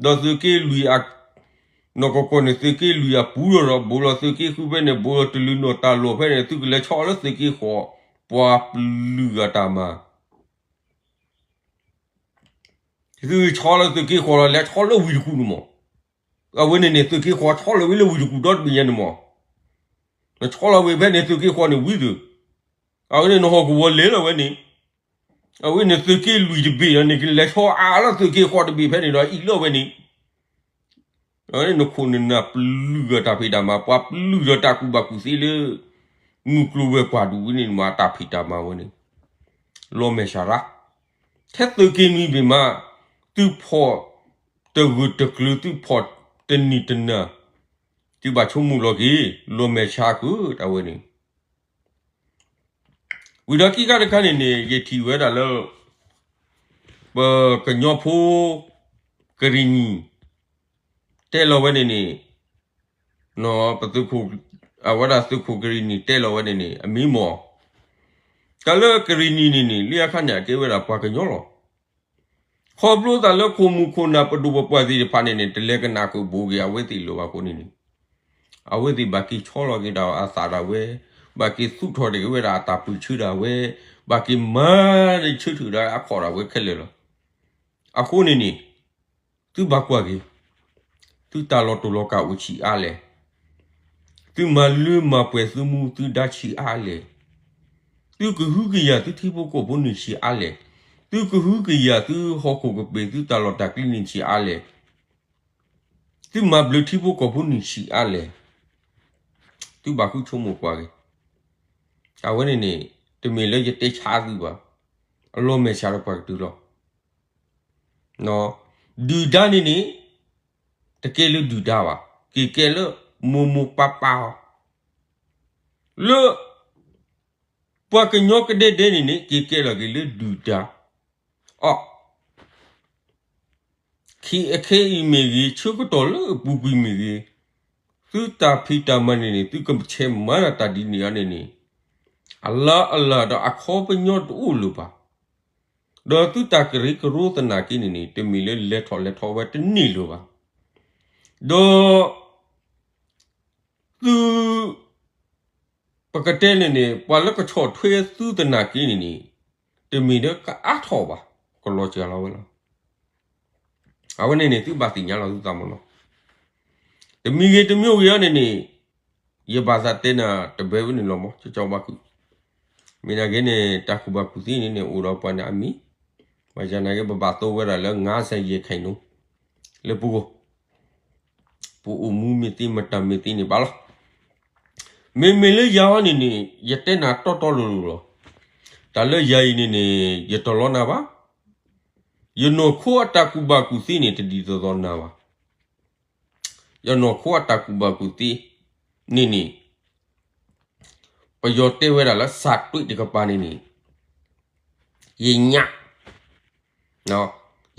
ဒီးသုးက့လွံၢ်အ နီၢ်ကီၢ်ကီၢ်န့ၣ် သုးက့လွံၢ်အပူၤဒီး ဘိးလီၤသုးက့ဃုဖဲန့ၣ် ဘိးလီၤတလုာ်နီၢ်တၢ်လီၢ်ဖဲန့ၣ် သုကလဲၤဆီလၢသုးက့ဃီ ပှၤပျုၢ်အတၢ်မၤ သုဆီလၢသုးက့ဃီလီၤ လဲၤဆီလၢဝ့ၢ်တကူၣ်န့ၣ်မး. အဝဲန့ၣ်န့ၣ် သုးက့ဃီဆီလီၤဝံၤလၢဝ့ၢ်တကူၣ်ဒီတဘ့ၣ်ညါန့ၣ်မး. နဆီလီၤဝံၤဖဲန့ၣ် သုးက့ဃီန့ၣ်ဝံၤသုး, အဝဲန့ၣ်နဟီၣ်ကဝီၤလဲၤလီၤဝဲန့ၣ်, အဝဲန့ၣ်သုးက့လွံၢ်တဘ့ၣ်ဒီးန့ၣ် ကလဲၤဆီအါလၢသုးက့ဃီတဘ့ၣ်ဖဲန့ၣ်ဒီး အံၤလၢဝဲန့ၣ် နခိၣ်နနၢ်ပလုၢ်ဒီးတၢ်ဖံးတၢ်မၤ ပှၤပလုၢ်ဒီးတၢ်ကူၣ်ဘၣ်ကူၣ်သ့လၢ မုၢ်ကျိၤဝဲၤကွာ်ဒူၣ်ဝဲန့ၣ်မး တၢ်ဖံးတၢ်မၤဝဲန့ၣ် လီၤမဲာ်ဆှးရၣ် ထဲသုးက့နွံဘ့ၣ်မး သုဖီၣ်တဂၢၢ်တကျၢၤ သုဖီၣ်တနံၤတနၤ သုဘၣ်ဆိကမိၣ်လီၤက့ၤ လီၤမဲာ်ဆှးကတၢၢ်ဝဲန့ၣ် ဝံၤဒီးခံခါတခါန့ၣ်န့ၣ် ယထံၣ်ဝဲဒၣ်လၢ ပကညီဖိ ကရံၣ်နံၣ် တဲလီၤဝဲန့ၣ်န့ၣ် ပသုးခိၣ် အဝဲဒၣ်သုးခိၣ်ကရံၣ်နံၣ်တဲလီၤဝဲန့ၣ်န့ၣ် အမံၤမီၢ် တၢ်လၢကရံၣ်နံၣ်န့ၣ်န့ၣ် လၢအခါန့ၣ် အကဲဝဲဒၣ်ပှၤကညီလီၤ. ခီဖျိသးလၢခိၣ်မူခိၣ်နၢ်ပဒိၣ်ပပှၢ်သ့ၣ်တဖၣ်န့ၣ်န့ၣ် တလဲၤကနၣ်ကဘိးက့ၤအဝဲသ့ၣ်လၢၤဘၣ်အဃိန့ၣ်န့ၣ် အဝဲသ့ၣ်ဘၣ်က့ၤဆီလီၤက့ၤဒၣ်အသးဒၣ်ဝဲ, ဘၣ်က့ၤသူၣ်ထီၣ်က့ၤဝဲဒၣ်အတၢ်ပၢၢ်ဆၢဒၣ်ဝဲ, ဘၣ်က့ၤမၤန့ၢ်ဆၢထၢၣ်ဒၣ်အခီၣ်ဒၣ်ဝဲခဲလၢာ်လီၤ. အဃိန့ၣ်န့ၣ် သုဘၣ်ကွၢ်က့ၤ, သုတၢ်လီၤတူာ်လီၤကာ်အိၣ်ဆံးအါလဲၣ်, သုမၤလၢမၤပှဲၤသုမူသုဒါဆံးအါလဲၣ်, သုကဟုကယာ်သုထံဖိကီၢ်ဖိန့ၣ်ဆံးအါလဲၣ်, သုကဟုကယာ်သုဟီၣ်ခိၣ်ကပ့ၤသုတၢ်လီၢ်တၢ်ကျဲန့ၣ်ဆံးအါလဲၣ်, သုမၤဘျုးထံဖိကီၢ်ဖိန့ၣ်ဆံးအါလဲၣ်, သုဘၣ်ဃုဆိကမိၣ်ကွၢ်က့ၤ. အဝဲန့ၣ်န့ၣ် တမ့ၢ်လၢယတဲဆါသုဘၣ်, အလီၤမဲာ်ဆှးဒီးပှၤကတၢၢ်လီၤ. ဒုၣ်ဒါန့ၣ်န့ၣ် တကဲလၢဒုၣ်ဒါဘၣ်, က့ၤကဲလၢမိၢ်မိၢ်ပၢ်ပၢ်အီၤ, လၢ ပှၤကညီကဒဲဒဲန့ၣ်န့ၣ် က့ၤကဲလီၤက့ၤလၢဒုၣ်ဒါအီၤ, ခဲအံၤမ့ၢ်ဂ့ၤ, ဆၢကတီၢ်လၢအပူၤကွံာ်မ့ၢ်ဂ့ၤ, သုတၢ်ဖံးတၢ်မၤန့ၣ်န့ၣ် သုကဆဲးမၤတၢ်ဒ်န့ၣ်အီၤန့ၣ်န့ၣ်, အလၢအလၢ်ဒီးအခီပညီတအိၣ်လၢၤဘၣ်, ဒီးသုတၢ်ကရၢကရိသနာ်က့န့ၣ်န့ၣ် တမ့ၢ်လၢလဲၤထီၣ်လဲၤထီဝဲတန့ၢ်လၢၤဘၣ်, ဒီး သု ပကတဲန့ၣ်န့ၣ် ပှၤလၢကဆီၣ်ထွဲသုသနာ်က့န့ၣ်န့ၣ် တမ့ၢ်လၢကအါထီၣ်ဘၣ်, ကလီၤစှၤလီၤဝဲလီၤ. အဝဲန့ၣ်န့ၣ် သုဘၣ်သ့ၣ်ညါလီၤသုသးမ့ၢ်နီၤ. တမံၤဂ့ၤတမံၤဂ့ၤအီၤန့ၣ်န့ၣ် ယဘၣ်သးတဲနၤတဘဲဝဲန့ၣ်လီၤမး ကၠီကၠီဘၣ်ခုၣ်, မ့ၢ်နာ်က့န့ၣ် တၢ်ကူၣ်ဘၣ်ကူၣ်သ့န့ၣ်န့ၣ် အိၣ်ဒီးပှၤန့ၣ်အမံၤ, ဘၣ်ဆၣ်နာ်က့ ပဘၣ်သိဝဲဒၣ်လၢ ငါးဆယ်ရာခိုင်နှုန်း လၢပဂီၢ် ပအိၣ်မူမ့ၢ်သ့ မတၤမ့ၢ်သ့န့ၣ်ဘၣ်လီၤ. မ့မ့ၢ်လၢယၤအီၤန့ၣ်န့ၣ် ယတဲနၤတီတီလိၤလိၤလီၤ. တၢ်လၢယၤအံၤန့ၣ်န့ၣ် ယတလီနၤဘၣ်. ယနီၢ်ခိအတၢ်ကူၣ်ဘၣ်ကူၣ်သ့န့ၣ် တဒ်သိးသိးနၤဘၣ်. ယနီၢ်ခိအတၢ်ကူၣ်ဘၣ်ကူၣ်သ့န့ၣ်န့ၣ် ပယီၤတဲဝဲဒၣ်လၢ စၢ်တွ့တကပၤန့ၣ်န့ၣ် ယညၣ်,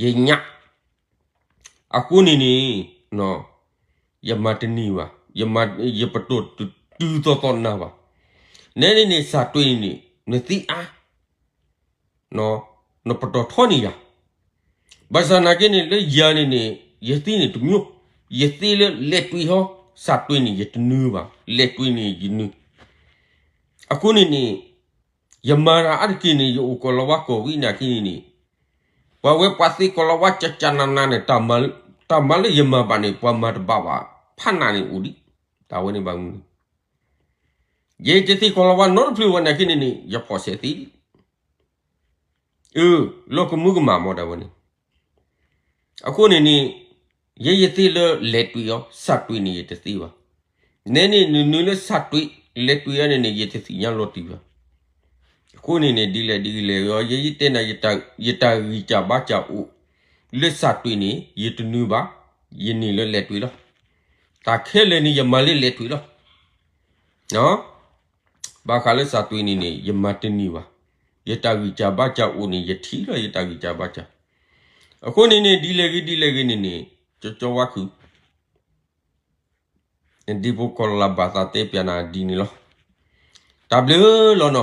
ယညၣ်, အဃိန့ၣ်န့ၣ် ယမၤတန့ၢ်ဘၣ်, ယပတီၢ်တုၤသိးသိးနၤဘၣ်. နဲန့ၣ်န့ၣ် စၢ်တွ့န့ၣ်န့ၣ် နသ့အါ နပတီၢ်ထီန့ၢ်ယၤ, ဘၣ်ဆၣ်နာ်က့န့ၣ် လၢယၤန့ၣ်န့ၣ် ယသ့န့ၣ်တမံၤ, ယသ့လၢလဲၤတွ့ဟီ စၢ်တွ့န့ၣ် ယတနုၤဘၣ်, လဲၤတွ့န့ၣ်ယနုၤ. အဃိန့ၣ်န့ၣ် ယမၤတၢ်အါတက့ၢ်န့ၣ် ယအိၣ်ကီၢ်လီၤဝါကီၢ်ဝံၤနာ်က့န့ၣ်န့ၣ် ပှၤဝဲပှၤသ့ကီၢ်လီၤဝါကၠၢ်ကၠၢ်နးနးန့ၣ် တၢ်မၤလၢယမၤဘၣ်န့ၣ် ပှၤမၤတဘၣ်ဘၣ် ဖးနးန့ၣ်အိၣ်ဒံး, တၢ်ဝဲန့ၣ်ဘၣ်မနုၤ ယဲယတသ့ကီၢ်လီၤဝါနီတဖျၢၣ်ဝဲနာ်က့န့ၣ်န့ၣ် ယဖီၣ်ဆဲးသ့ဒံး, အၢ လီၤကမၢကမၣ်မးဒၣ်ဝဲန့ၣ်. အဃိန့ၣ်န့ၣ် ယဲယသ့လၢလဲၤတွ့အီၤ စၢ်တွ့န့ၣ် ယတသ့ဘၣ်. နဲန့ၣ်နနုၤလၢစၢ်တွ့ လဲၤတွ့အီၤန့ၣ်န့ၣ် ယတသ့ၣ်ညါလီၤတံၢ်ဘၣ်. အဃိန့ၣ်န့ၣ် ဒ်လဲၣ်ဒ်လဲၣ်အီၤ ယဲယတဲနၤ ယတၢ်ဂံၢ်စၢ်ဘါစၢ်အိၣ် လၢစၢ်တွ့န့ၣ် ယတနုၤဘၣ်, ယန့ၢ်လၢလဲၤတွ့လီၤ. တၢ်ခဲလၢာ်န့ၣ် ယမၤလၢလဲၤတွ့လီၤ. ဘၣ်ဃးလၢစၢ်တွ့န့ၣ်န့ၣ် ယမၤတန့ၢ်ဘၣ်. ယတၢ်ဂံၢ်စၢ်ဘါစၢ်အိၣ်န့ၣ် ယထံၣ်လီၤယတၢ်ဂံၢ်စၢ်ဘါစၢ်. အဃိန့ၣ်န့ၣ် ဒ်လဲၣ်ဂ့ၤဒ်လဲၣ်ဂ့ၤန့ၣ်န့ၣ် ကၠီကၠီဝါခုၣ် နဒ့ဖိကီၢ်လၤဘၣ်သးတဲပျးနၤဒ်န့ၣ်လီၤ. တၢ်ဘျုးလီၤနီၤ.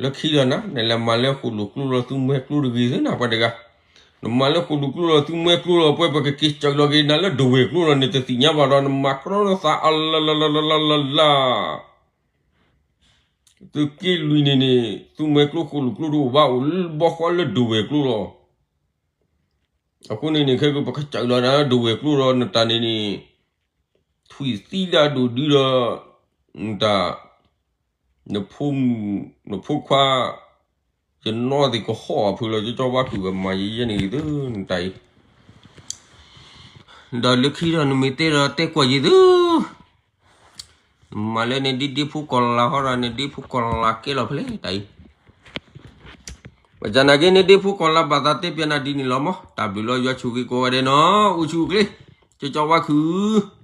လၢခံလီၤနၤ နလဲၤမၤလၢဃိၣ်လိာ်ကျိလီၤ သုမဲကျိတဂ့ၤသ့နၤပှၤတဂၤ. နမၤလၢဃိၣ်လိာ်ကျိလီၤ သုမဲကျိလီၤ ပှဲၤပကက့ၤစၢၤလီၤက့ၤနၤလၢဒဝဲၢ်ကျိလီၤ နတသ့ၣ်ညါဘၣ်ဒီး နမၤကြီနသးအလလလလလလလ သုးက့လွံၢ်န့ၣ်န့ၣ် သုမဲကျိဃိၣ်လိာ်ကျိတအိၣ်ဘၣ် အိၣ်လၢဘီဃီလၢဒဝဲၢ်ကျိလီၤ. အဃိန့ၣ်န့ၣ် ခဲကပကစၢ်လီၤနၤဒဝဲၢ်ကျိဒီး နတၢ်န့ၣ်န့ၣ် ထွံၣ်သံဒၣ်ဒိၣ်ဒုဒီး နတၢ် နဖိမုၣ် နဖိခွါ ယနီၢ်သံးကဟီၣ်အဖုလီၤ ကၠီကၠီဝါခုး ကမၤယဲယဲန့ၣ်ဂ့ၤသု နတၢ်အံၤ, ဒီးလၢခံဒီးနမ့ၢ်တဲဒီးတဲကွၢ်ယဲသု, မၤလၢနဒ့ဒ့ဖိကီၢ်လၤဟီဒီး နဒ့ဖိကီၢ်လၤကဲလီၤဖဲလဲၣ်တၢ်အံၤ, ပှၤကနၣ်က့ နဒ့ဖိကီၢ်လၤဘၣ်သးတဲပျးနၤဒ်န့ၣ်လီၤမး, တၢ်ဘျုးလီၤ ယွၤဆိၣ်ဂ့ၤကိးဂၤဒဲးနီၤ အိၣ်ဆူၣ်အိၣ်ချ့, ကၠီကၠီဝါခုး